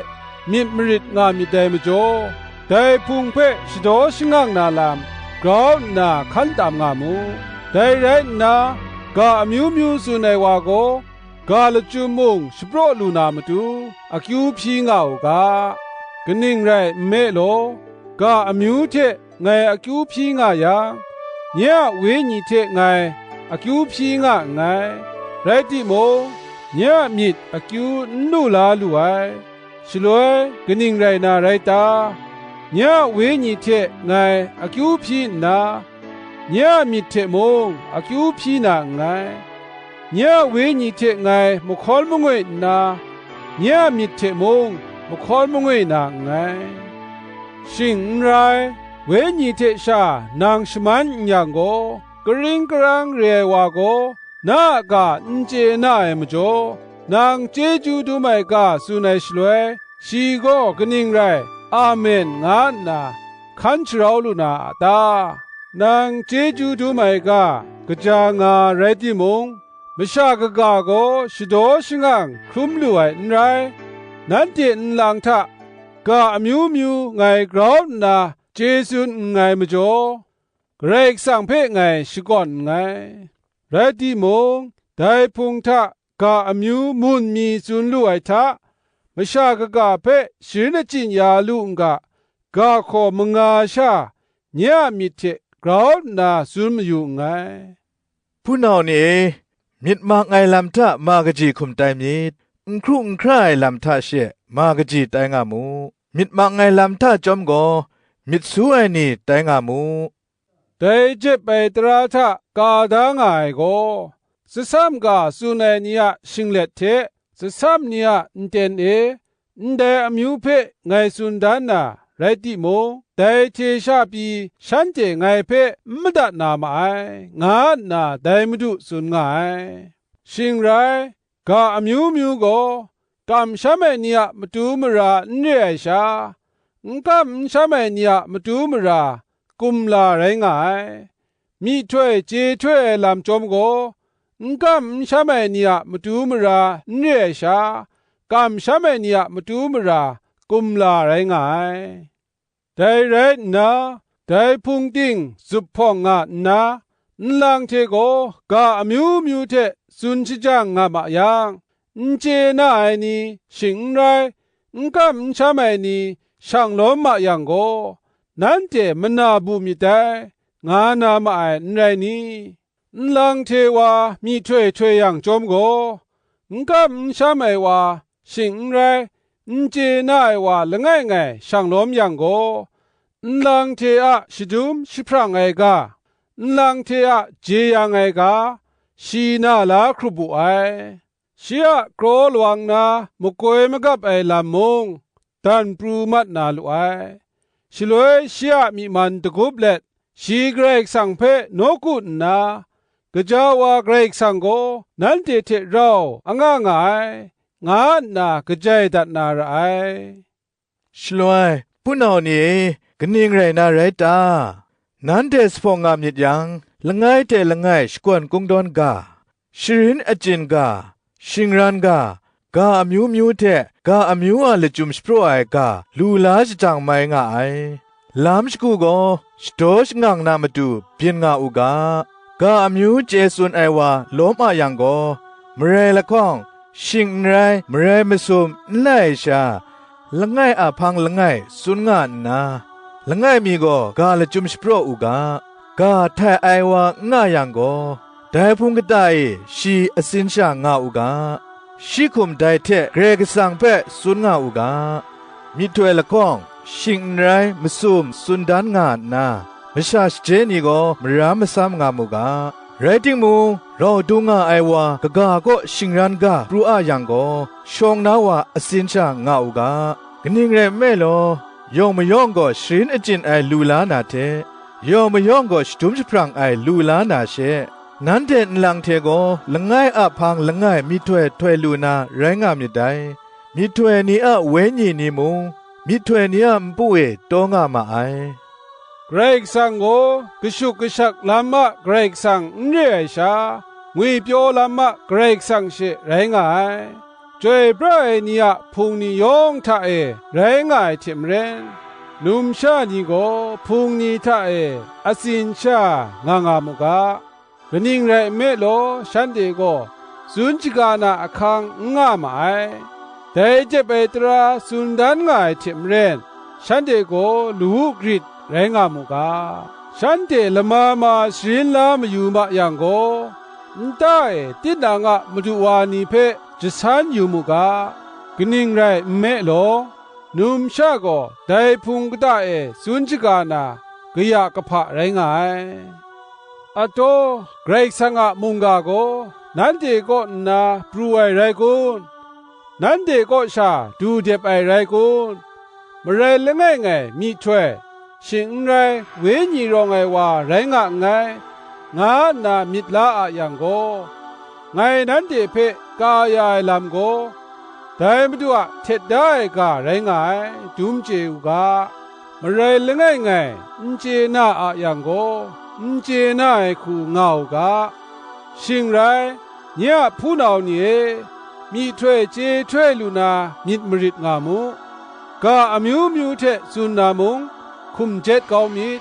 myit marit nga myit dai majaw, dai Hpung hpe shadaw shangang na lam grau nna hkan tam nga mu. Dai rai nna, ga amyu myu tsun ai wa gaw, ga lachyum mung shapraw lu na matu, akyu hpyi nga u ga. Kaning rai nme law, ga amyu hte ngai akyu hpyi nga yang, nye a wenyi hte ngai akyu hpyi nga nngai. Rai timung, nye a myit akyu n lu la lu ai. Shaloi kaning rai na rai ta? Nye a wenyi hte ngai akyu hpyi nna, nye a myit hte mung akyu hpyi na nngai. Nye a wenyi hte ngai mahkawn mangwi nna, nye a myit hte mung mahkawn mangwi na nngai. Shing n rai, wenyi hte sha nang shaman n yang gaw, karing karang re ai wa gaw, na a ga n chye na ai majaw, nang chyeju dum ai ga tsun ai shaloi, shi gaw kaning rai, Amen, nga nna hkan sharau lu na a ta? Nang chyeju dum ai ga kaja nga rai timung, masha kaga gaw shadaw shangang hkrum lu ai n rai. Nanhte nlang hta ga amyu myu ngai grau nna chye tsun nngai majaw, Karai Kasang hpe ngai shakawn nngai. Rai timung, dai Hpung hta ga amyu mun mi tsun lu ai hta, masha kaga hpe sharin achyin ya lu n ga, ga hkaw manga sha nye a myit hte grau nna tsun mayu nngai. Hpunau ni e, myit mang ai lam hta ma kaji hkum tai myit, n hkru n hkra ai lam hta she ma kaji tai nga mu, myit mang ai lam hta chyawm gaw, myit su ai ni tai nga mu. Dai jep ai tara hta ka da nga ai gaw, tsasam ga tsun ai ni a shinglet hte tsasam ni a nten e ndai amyu hpe ngai tsun dan na rai timung, dai hte sha pyi shanhte ngai hpe n madat na ma ai, nga nna dai Madu tsun nga ai. Shing rai, ga amyu myu gaw, kamsham ai ni a matu mara n re ai sha, n kam n sham ai ni a matu mara kumla rai nga ai. Myihtoi chye htoi ai lam chyawm gaw, n kam n sham ai ni a matu mara n re ai sha, kamsham ai ni a matu mara kumla rai nga ai. Dai rai nna, dai Hpung ting zup hpawng nga nna, nlang hte gaw ga amyu myu hte tsun shajang nga ma yang, n chye na ai ni, shing n rai, n kam n sham ai ni shang lawm ma yang gaw, nanhte mana bu myit dai, nga na ma ai, n rai ni? Nlang hte wa myihtoi htoi yang chyawm gaw, n kam n sham ai wa, shing n rai, n chye na ai wa langai ngai shang lawm yang gaw, nlang hte a shadum jahprang ai ga, nlang hte a jeyang ai ga, shi na la hkrup wu ai. Shi a kraw lawang na makoi magap ai lam mung dan pru mat na lu ai. Shaloi shi a myi man dagup let, shi Karai Kasang hpe nawku nna, gaja wa Karai Kasang gaw nanhte hte rau anga nga ai, nga nna kajai dat na ra ai. Shaloi, hpunau ni e, kaning rai na rai ta? Nanhte sa hpawng nga myit yang, langai hte langai shakawn kungdawn ga, sharin achyin ga, shingran ga, ga amyu myu hte ga amyu a lachyum shapraw ai ga lu la shajang mai nga ai. Lam shagu gaw shadaw shangang na matu byin nga u ga, ga amyu chye tsun ai wa lawm a yang gaw, marai lahkawng, shing n rai, marai masum n lai ai sha, langai a hpang langai tsun nga nna, langai mi gaw ga lachyum shapraw u ga, ga htai ai wa n nga yang gaw, dai hpung kata e shi atsin sha nga u ga, shi hkum dai hte Karai Kasang hpe tsun nga u ga, myihtoi lahkawng, shing n rai masum tsun dan nga nna, masha shaje ni gaw maram masam nga mu ga. Rai timung, rau dung nga ai wa kaga kaw shingran ga pru a yang gaw, shawng na wa atsin sha nga u ga. Kaning rai nme law, yawng mayawng gaw sharin achyin ai lu la na hte, yawng mayawng gaw shadum jahprang ai lu la na she, nanhte nlang hte gaw langai a hpang langai myihtoi htoi lu na rai nga myit dai. Myihtoi ni a wenyi ni mung, myihtoi ni a npu e taw nga ma ai. Karai Kasang gaw kashuk kashak lam a Karai Kasang n re ai sha, ngwipyaw lam a Karai Kasang she rai nga ai. Chyoi pra ai ni a hpung ni yawng hta e rai nga ai hte maren, numsha ni gaw hpung ni hta e atsin sha nga nga mu ga. Kaning rai nme law, shanhte gaw tsun shaga na ahkang n nga ma ai. Dai jep ai tara tsun dan nga ai hte maren, shanhte gaw lawu grit rai nga mu ga. Shanhte lama ma sharin la mayu ma yang gaw, nta e tinang a madu wa ni hpe jasan yu mu ga. Kaning rai nme law, numsha gaw dai hpung kata e tsun shaga na kaya kahpa rai nga ai. Ataw, Karai Kasang a mungga gaw nanhte kaw nna pru ai rai kun? Nanhte kaw sha du dep ai rai kun? Marai langai ngai myihtoi, shing n rai wenyi rawng ai wa rai nga nngai, nga nna myit la a yang gaw, ngai nanhte hpe ka ya ai lam gaw, dai Madu a htet da ai ga rai nga ai, dum chye u ga. Marai langai ngai n chye na a yang gaw, n chye na ai hku nga u ga. Shing rai, nye a hpunau ni e, myihtoi chye htoi lu na myit marit nga mu. Ga amyu myu hte tsun na mung, hkum jet kau myit.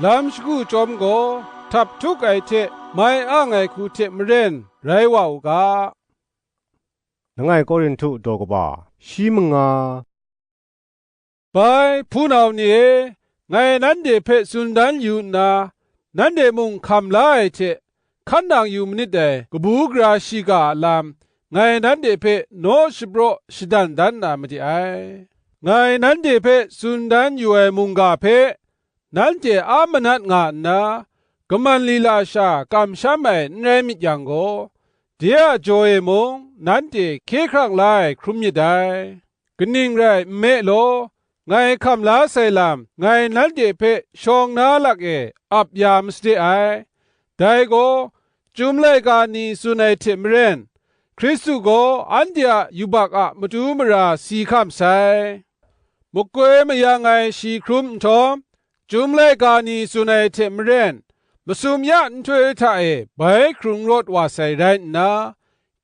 Lam shagu chyawm gaw, htap htuk ai hte mai ang ai hku hte maren rai wa u ga. Langai Korinhtu daw kaba, shi manga. Bai, hpunau ni e, ngai nanhte hpe tsun dan yu nna, nanhte mung hkam la ai hte, hkan nang yu manit dai kabu gara shiga a lam, ngai nanhte hpe naw shapraw shadan dan na made ai. Ngai nanhte hpe tsun dan yu ai mungga hpe, nanhte a manat nga nna, kaman lila sha kamsham ai n rai myit yang gaw, de a jaw e mung nanhte hkye hkrang la ai hkrum myit dai. Kaning rai nme law, ngai hkam la sai lam ngai nanhte hpe shawng na lak e ap ya masade ai. Dai gaw, Chyum laika ni tsun ai hte maren, Hkristu gaw anhte a yubak a matu mara si hkam sai. Makoi mayang ai shi hkrum nhtawm, Chyum laika ni tsun ai hte maren, masum ya nhtoi hta e bai hkrung rawt wa sai rai nna,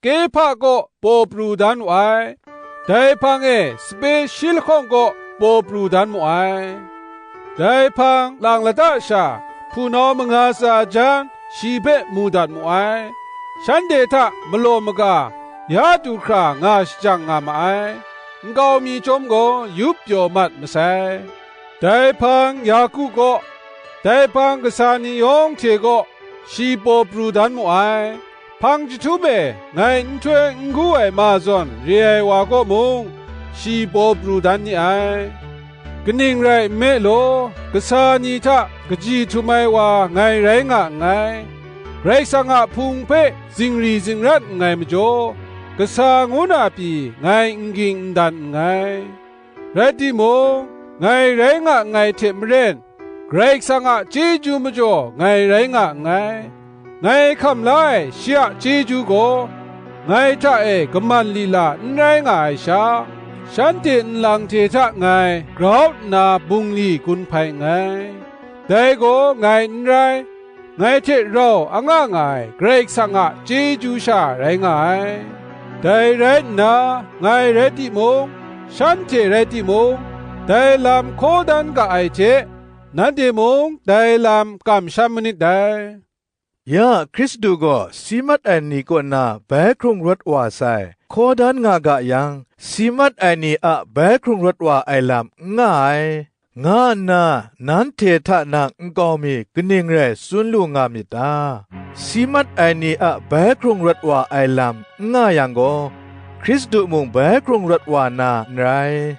Kehpa kaw paw pru dan wu ai, dai hpang e sape shi lahkawng kaw paw pru dan mu ai. Dai hpang lang lata sha, hpunau manga tsa jan shi hpe mu dat mu ai. Shanhte hta malaw maga ya du hkra nga shajang nga ma ai. Nkau mi chyawm gaw yup pyaw mat masai. Dai hpang Yaku kaw, Dai hpang kasa ni yawng hte kaw shi paw pru dan mu ai. Hpang chyahtum e ngai nhtoi n gu ai ma zawn re ai wa kaw mung, shi paw pru dan ni ai. Kaning rai nme law, kasa ni hta kaji htum ai wa ngai rai nga nngai. Karai Kasang a Hpung hpe zingri zingrat nngai majaw, kasa ngu na pyi ngai n ging n dan nngai. Rai timung, ngai rai nga nngai hte maren, Karai Kasang a chyeju majaw ngai rai nga nngai. Ngai hkam la ai shi a chyeju gaw, ngai hta e kaman lila n rai nga ai sha, shanhte nlang hte hta ngai grau nna bungli gun hpai nngai. Dai gaw ngai n rai, ngai hte rau anga nga ai Karai Kasang a chyeju sha rai nga ai. Dai rai nna, ngai rai timung, shanhte rai timung, dai lam hkaw dan ga ai hte, nanhte mung dai lam kamsham manit dai. Ya Hkristu gaw si mat ai ni kaw na bai hkrung rawt wa sai, hkaw dan nga ga yang, si mat ai ni a bai hkrung rawt wa ai lam n nga ai, nga nna nanhte hta na nkau mi kaning rai tsun lu nga myit ta? Si mat ai ni a bai hkrung rawt wa ai lam n nga yang gaw, Hkristu mung bai hkrung rawt wa na n rai.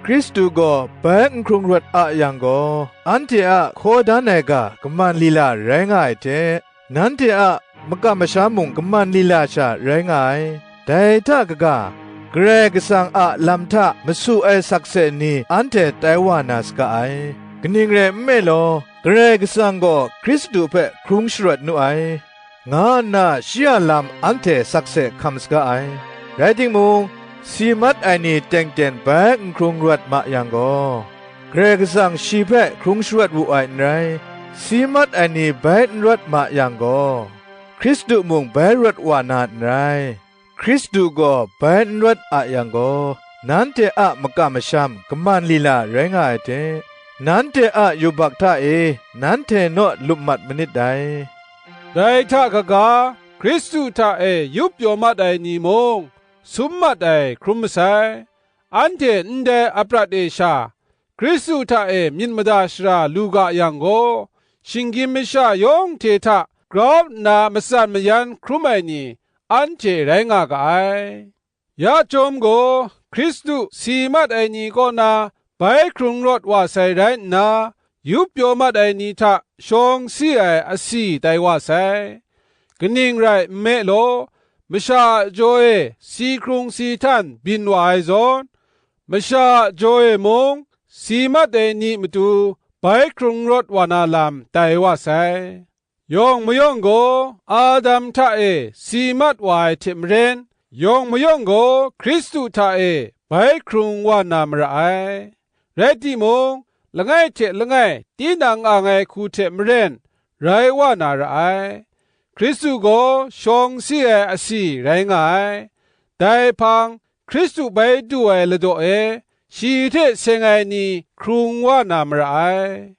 Hkristu gaw bai n hkrung rawt a yang gaw, anhte a hkaw dan ai ga kaman lila rai nga ai hte, nanhte a makam masham mung kaman lila sha rai nga ai. Dai hta kaga, Karai Kasang a lam hta masu ai sakse ni anhte tai wa na saga ai. Kaning rai nme law, Karai Kasang gaw Hkristu hpe hkrung sharawt nu ai, nga nna shi a lam anhte sakse hkam saga ai. Rai timung, si mat ai ni teng ten bai n hkrung rawt ma yang gaw, Karai Kasang shi hpe hkrung sharawt wu ai n rai. Si mat ai ni bai n rawt ma yang gaw, Hkristu mung bai rawt wa na n rai. Hkristu gaw bai n rawt a yang gaw, nanhte a makam masham kaman lila rai nga ai hte, nanhte a yubak hta e nanhte naw lup mat manit dai. Dai hta kaga, Hkristu hta e yup pyaw mat ai ni mung, sum mat ai hkrum masai. Anhte ndai aprat e sha, Hkristu hta e myit mada shara lu ga yang gaw, shinggyim masha yawng hte hta grau nna matsan mayan hkrum ai ni anhte rai nga ga ai. Ya chyawm gaw, Hkristu si mat ai ni kaw na bai hkrung rawt wa sai rai nna, yup pyaw mat ai ni hta shawng si ai asi tai wa sai. Kaning rai nme law, masha a jaw e si hkrung si htan byin wa ai zawn, masha a jaw e mung si mat ai ni matu bai hkrung rawt wa na lam tai wa sai. Yawng mayawng gaw Adam hta e si mat wa ai hte maren, yawng mayawng gaw Hkristu hta e bai hkrung wa na mara ai. Rai timung, langai hte langai tinang ang ai hku hte maren rai wa na ra ai. Hkristu gaw shawng si ai asi rai nga ai. Dai hpang, Hkristu bai du ai ladaw e, shi hte seng ai ni hkrung wa na mara ai.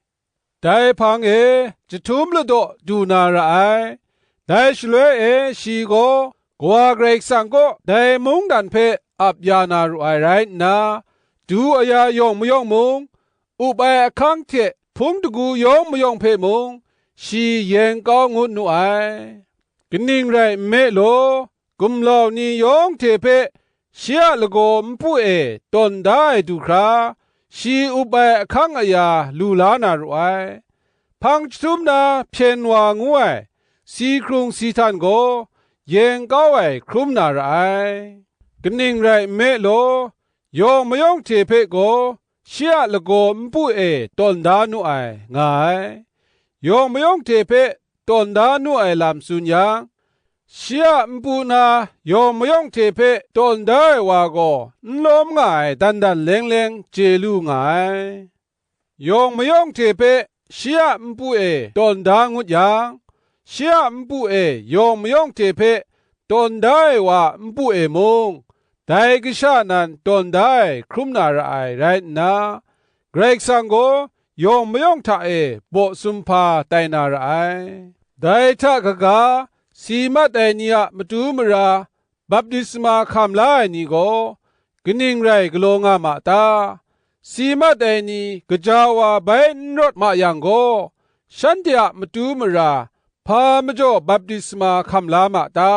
Dai hpang e chyahtum ladaw du na ra ai. Dai shaloi e shi gaw Kawa Karai Kasang kaw dai mungdan hpe ap ya na ru ai rai nna, du aya yawng mayawng mung, up ai ahkang hte hpung dagu yawng mayawng hpe mung, shi yeng kau ngut nu ai. Kaning rai nme law, gumlau ni yawng hte hpe shi a lagaw npu e tawn da ai du hkra, shi up ai ahkang aya lu la na ru ai. Hpang chyahtum na hpyen wa ngu ai si hkrung si htan gaw yeng kau ai hkrum na ra ai. Kaning rai nme law, yawng mayawng hte hpe gaw shi a lagaw npu e tawn da nu ai nga ai. Yawng mayawng hte hpe tawn da nu ai lam tsun yang, shi a npu na yawng mayawng hte hpe tawn da ai wa gaw n lawm nga ai dan dan leng leng chye lu nga ai. Yawng mayawng hte hpe shi a npu e tawn da ngut yang, shi a npu e yawng mayawng hte hpe tawn da ai wa a npu e mung, dai kasha nan tawn da ai hkrum na ra ai rai nna, Karai Kasang gaw yawng mayawng hta e baw sumhpa tai na ra ai. Dai hta kaga, si mat ai ni a matu mara baptisma hkam la ai ni gaw, kaning rai galaw nga ma ta? Si mat ai ni gaja wa bai n rawt ma yang gaw, shanhte a matu mara hpa majaw baptisma hkam la ma ta?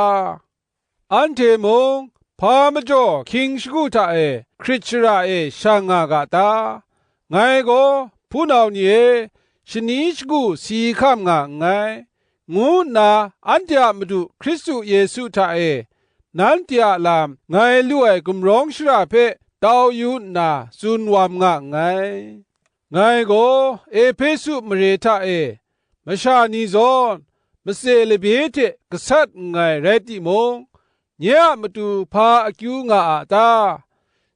Anhte mung hpa majaw hkying shagu hta e hkrit shara e shang nga ga ta? Ngai gaw, hpunau ni e, shani shagu si hkam nga nngai, ngu nna anhte a Madu Hkristu Yesu hta e nanhte a lam ngai lu ai gumrawng shara hpe tau yu nna tsun wam nga nngai. Ngai gaw Ehpesu mare hta e masha ni zawn matse labye hte gasat nngai rai timung, nye a matu hpa akyu nga a ta?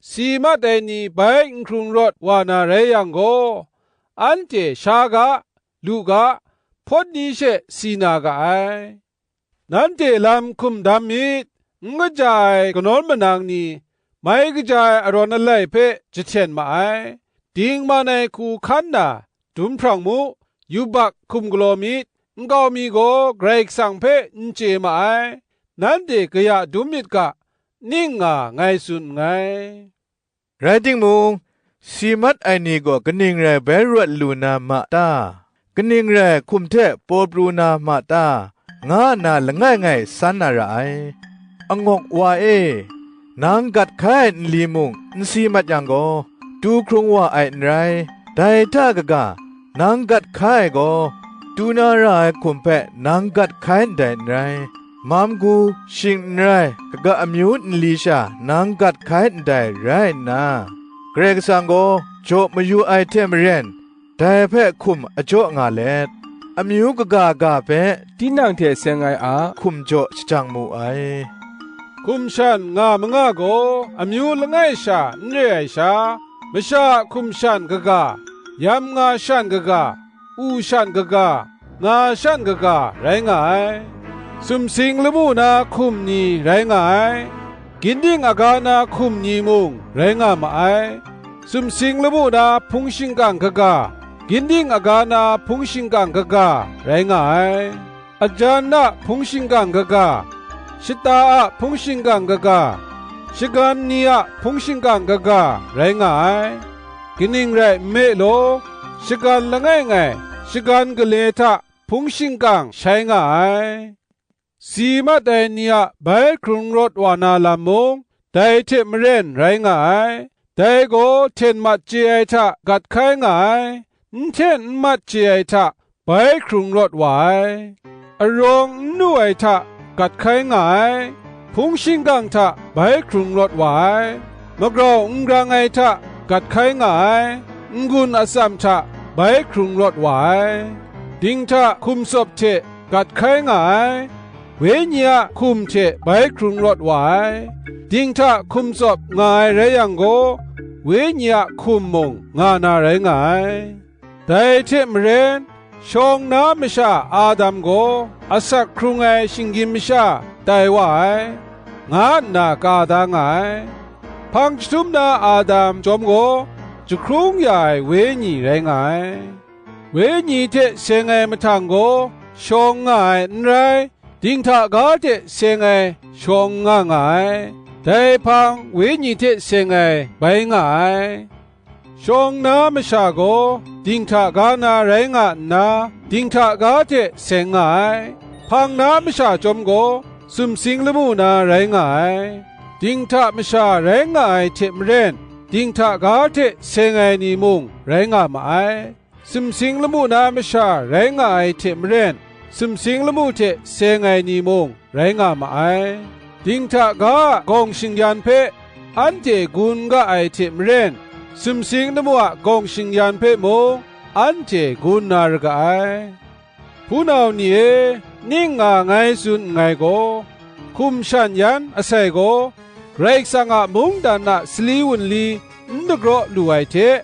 Si mat ai ni bai n hkrung rawt wa na rai yang gaw, anhte sha ga, lu ga, hpawt ni she si na ga ai. Nanhte lam hkum dam myit, n kaja ai kanawn manang ni, mai kaja ai arawn alai hpe jahten ma ai, dingman ai hku hkan na dum hprang mu, yubak hkum galaw myit, nkau mi gaw Karai Kasang hpe n chye ma ai, nanhte kaya dum myit ga, ning nga ngai tsun nngai. Rai timung, si mat ai ni gaw kaning rai bai rawt lu na ma ta? Kaning rai hkum hte paw pru na ma ta? Nga nna langai ngai san na ra ai. Angawk wa e, nang gat hkai ai nli mung n si mat yang gaw, tu hkrung wa ai n rai. Dai hta kaga, nang gat hkai ai gaw, tu na ra ai hkum hpe nang gat hkai ndai n rai. Mamgu, shing n rai, kaga amyu nli sha nang gat hkai ndai rai nna, Karai Kasang gaw jaw mayu ai hte maren, dai hpe hkum a jaw nga let, amyu kaga ga hpe tinang hte seng ai a hkum jaw shajang mu ai. Hkum shan nga manga gaw amyu langai sha n re ai sha, masha a hkum shan kaga, yam nga shan kaga, u shan kaga, nga shan kaga rai nga ai. Sumsing lamu na hkum ni rai nga ai, ginding aga na hkum ni mung rai nga ma ai. Sumsing lamu na hpung shingkang kaga, ginding aga na hpung shingkang kaga rai nga ai. Ajan a hpung shingkang kaga, shata a hpung shingkang kaga, shagan ni a hpung shingkang kaga rai nga ai. Kaning rai nme law, shagan langai ngai, shagan gale hta hpung shingkang shai nga ai. Si mat ai ni a bai hkrung rawt wa na lam mung, dai hte maren rai nga ai. Dai gaw hten mat chye ai hta gat hkai nga ai, n hten n mat chye ai hta bai hkrung rawt wa ai. Arawng n nu ai hta gat hkai nga ai, hpung shingkang hta bai hkrung rawt wa ai, magrau n grang ai hta gat hkai nga ai, n-gun atsam hta bai hkrung rawt wa ai. Dinghta hkum tsawp hte gat hkai nga ai, Wenyi a hkum hte bai hkrung rawt wa ai. Dinghta hkum tsawp nga ai rai yang gaw, Wenyi a hkum mung nga na rai nga ai. Dai hte maren, shawng na masha Adam gaw asak hkrung ai shinggyim masha tai wa ai, nga nna ka da nga ai. Hpang jahtum na Adam chyawm gaw, jahkrung ya ai Wenyi rai nga ai. Wenyi hte seng ai mahtang gaw, shawng nga ai n rai, dinghta ga hte seng ai shawng nga nga ai, dai hpang Wenyi hte seng ai bai nga ai. Shawng na masha gaw dinghta ga na rai nga nna, dinghta ga hte seng nga ai. Hpang na masha chyawm gaw, sumsing lamu na rai nga ai. Dinghta masha rai nga ai hte maren, dinghta ga hte seng ai ni mung rai nga ma ai. Sumsing lamu na masha rai nga ai hte maren, sumsing lamu hte seng ai ni mung rai nga ma ai. Dinghta ga a gawng shingyan hpe anhte gun ga ai hte maren, sumsing lamu a gawng shingyan hpe mung anhte gun na ra ga ai. Hpunau ni e, ning nga ngai tsun nngai gaw, hkum shan yan asai gaw, Karai Kasang a mungdan a sali wunli n dagraw lu ai hte,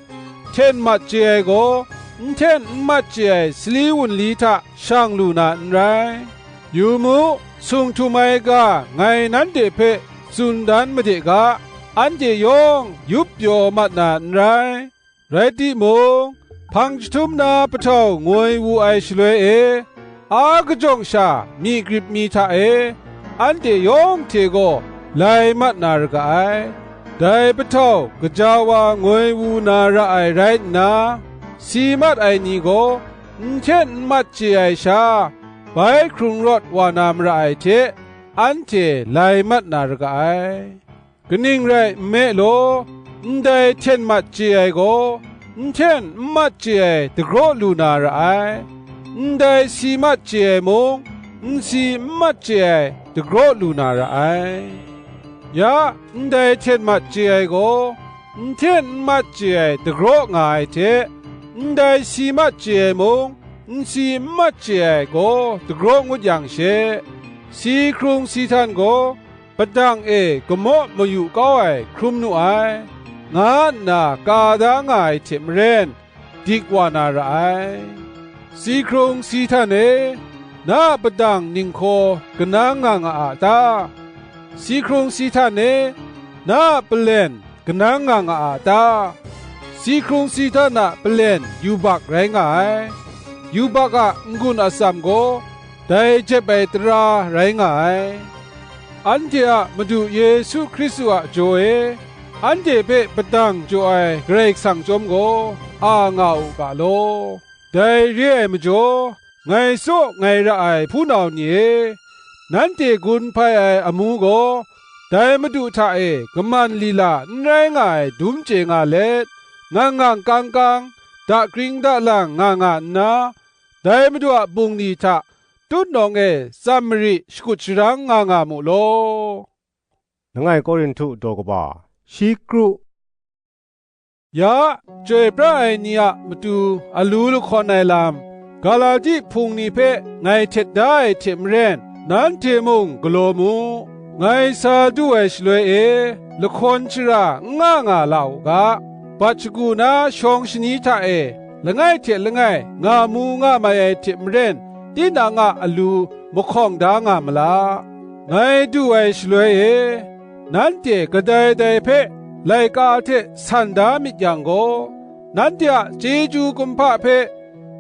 hten mat chye ai gaw, n hten n mat chye ai sali wunli hta shang lu na n rai. Yu mu, sung htum ai ga ngai nanhte hpe tsun dan made ga, anhte yawng yup pyaw mat na n rai. Rai timung, hpang jahtum na pahtau ngoi wu ai shaloi e, a kajawng sha myi grip mi hta e, anhte yawng hte gaw lai mat na ra ga ai. Dai pahtau gaja wa ngoi wu na ra ai rai nna, si mat ai ni gaw n hten n mat chye ai sha, bai hkrung rawt wa na mara ai hte, anhte lai mat na ra ga ai. Kaning rai nme law, ndai hten mat chye ai gaw, n hten n mat chye ai dagraw lu na ra ai; ndai si mat chye ai mung, n si n mat chye ai dagraw lu na ra ai. Ya, ndai hten mat chye ai gaw, n hten n mat chye ai dagraw nga ai hte, ndai si mat chye ai mung, n si n mat chye ai gaw dagraw ngut yang she, si hkrung si htan gaw padang e gamaw mayu kau ai hkrum nu ai, nga nna ka da nga ai hte maren, dik wa na ra ai. Si hkrung si htan e, na a padang ninghkaw kanang nga nga a ta? Si hkrung si htan e, na a palen kanang nga nga a ta? Si hkrung si htan a palen yubak rai nga ai; yubak a n-gun atsam gaw dai jep ai tara rai nga ai. Anhte a Madu Yesu Hkristu a jaw e, anhte hpe padang jaw ai Karai Kasang chyawm gaw, a nga u ga law. Dai re ai majaw, ngai tsaw ngai ra ai hpunau ni e, nanhte gun hpai ai amu gaw, dai Madu hta e kaman lila n rai nga ai dum chye nga let, ngang ngang kang kang, dakring dalang nga nga nna, dai Madu a bungli hta tutnawng e tsam mari shakut sharang nga nga mu law. Langai Korinhtu daw kaba, shi kru. Ya, chyoi pra ai ni a matu alu lahkawn ai lam, Galati hpung ni hpe ngai htet da ai hte maren, nanhte mung galaw mu. Ngai sa du ai shaloi e, lahkawn shara n nga nga la u ga, bat shagu na shawng shani hta e, langai hte langai nga mu nga mai ai hte maren, tinang a alu mahkawng da nga ma la. Ngai du ai shaloi e, nanhte kadai dai hpe laika hte san da myit yang gaw, nanhte a chyeju kumhpa hpe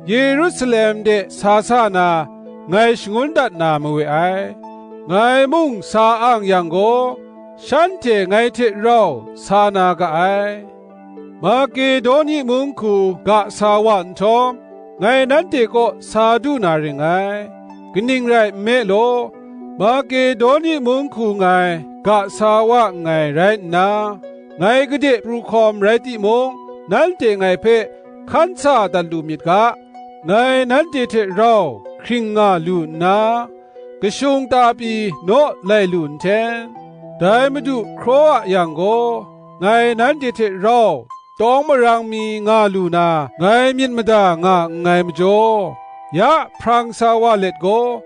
Yerusalem de sa sa na, ngai shangun dat na mawe ai. Ngai mung sa ang yang gaw, shanhte ngai hte rau sa na ga ai. Makedoni mung hku ga sa wa nhtawm, ngai nanhte kaw sa du na ring ngai. Kaning rai nme law, Makedoni mung hku ngai ga sa wa nngai rai nna, ngai gade pru hkawm rai timung, nanhte ngai hpe hkan sa dat lu myit ga, ngai nanhte hte rau hkring nga lu nna, kashung ta pyi naw lai lu nhten, dai Madu hkraw a yang gaw, ngai nanhte hte rau tawng marang mi nga lu na, ngai myit mada nga nngai majaw, ya hprang sa wa let gaw,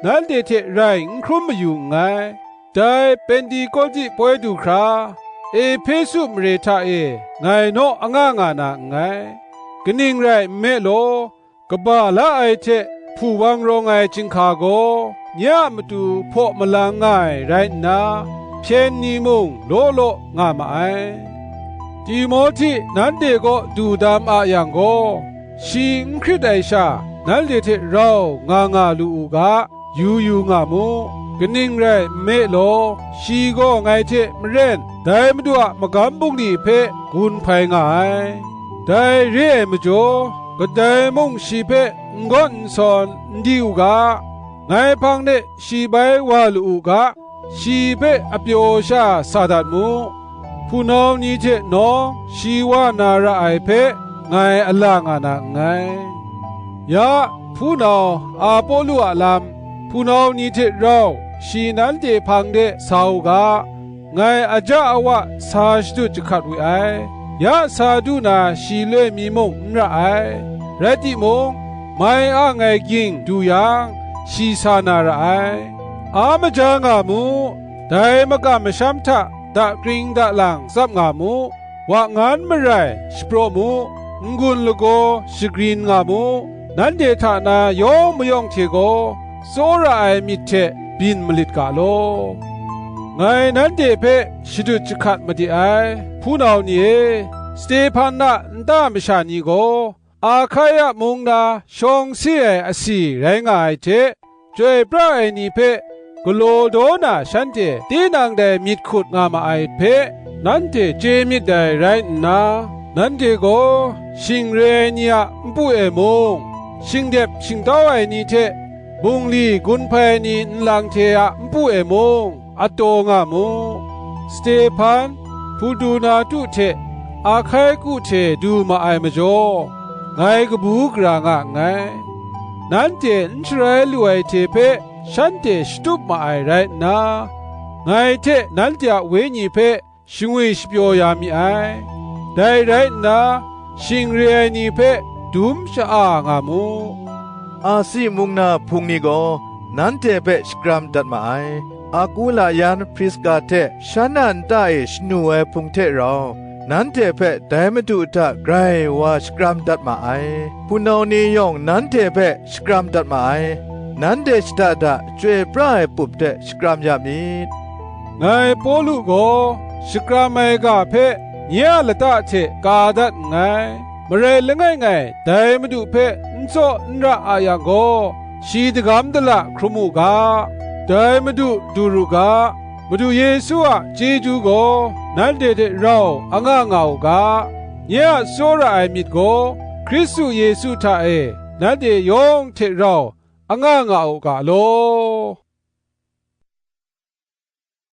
nanhte hte rai n hkrum mayu nngai. Dai Pentekote poi du hkra, Ehpesu mare hta e ngai naw anga nga na nngai. Kaning rai nme law, kaba la ai hte hpu wang rawng ai chyinghka gaw, nye a matu hpaw malang nga ai rai nna, hpyen ni mung law law nga ma ai. Timohti nanhte kaw du dam a yang gaw, shi n hkrit ai sha, nanhte hte rau nga nga lu u ga, yu yu nga mu. Kaning rai nme law, shi gaw ngai hte maren dai Madu a magam bungli hpe gun hpai nga ai. Dai re ai majaw, kadai mung shi hpe n gawn n sawn n di u ga, ngai hpang de shi bai wa lu u ga, shi hpe apyaw sha sa dat mu. Hpunau ni hte nawng shi wa na ra ai hpe ngai a la nga na nngai. Ya, hpunau Apolo a lam, hpunau ni hte rau shi nanhte hpang de sa u ga, ngai aja awa sa shadut jahkrat we ai. Ya sa du na shi loi mi mung n ra ai; rai timung, mai ang ai ging du yang, shi sa na ra ai. A maja nga mu, dai makam masham hta dakring dalang tsap nga mu, wa ngan marai shapraw mu, n-gun lagaw shagrin nga mu, nanhte hta na yawng mayawng hte gaw tsawra ai myit hte byin malit ga law. Ngai nanhte hpe shadut jahkrat made ai, hpunau ni e, Stehpan a nta masha ni gaw, Ahkaia mung na shawng se ai asi rai nga ai hte, chyoi pra ai ni hpe galaw daw na shanhte tinang dai myit hkut nga ma ai hpe, nanhte chye myit dai rai nna, nanhte gaw shing re ai ni a npu e mung, shingdep shingtau ai ni hte bungli gun hpai ni nlang hte a npu e mung ataw nga mu. Stehpan, Hpurdunatu hte Ahkaiku hte du ma ai majaw, ngai kabu gara nga nngai. Nanhte n sharai lu ai hte hpe shanhte shatup ma ai rai nna, ngai hte nanhte a wenyi hpe shangwi shapyaw ya mi ai. Dai rai nna, shing re ai ni hpe dum sha-a nga mu. Asi mung na hpung ni gaw nanhte hpe shakram dat ma ai. Akula yan Priska hte shan a nta e shanu ai hpung hte rau, nanhte hpe dai Madu hta grai wa shakram dat ma ai. Hpunau ni yawng nanhte hpe shakram dat ma ai. Nanhte shada da chyoi pra ai pup hte shakram ya myit. Ngai Pawlu gaw shakram ai ga hpe nye a lata hte ka dat nngai. Marai langai ngai dai Madu hpe n tsaw n ra a yang gaw, shi dagam dala hkrum u ga, dai Madu du ru ga, Madu Yesu a chyeju gaw nanhte hte rau anga nga u ga, nye a tsawra ai myit gaw Hkristu Yesu hta e nanhte yawng hte rau anga nga u ga law.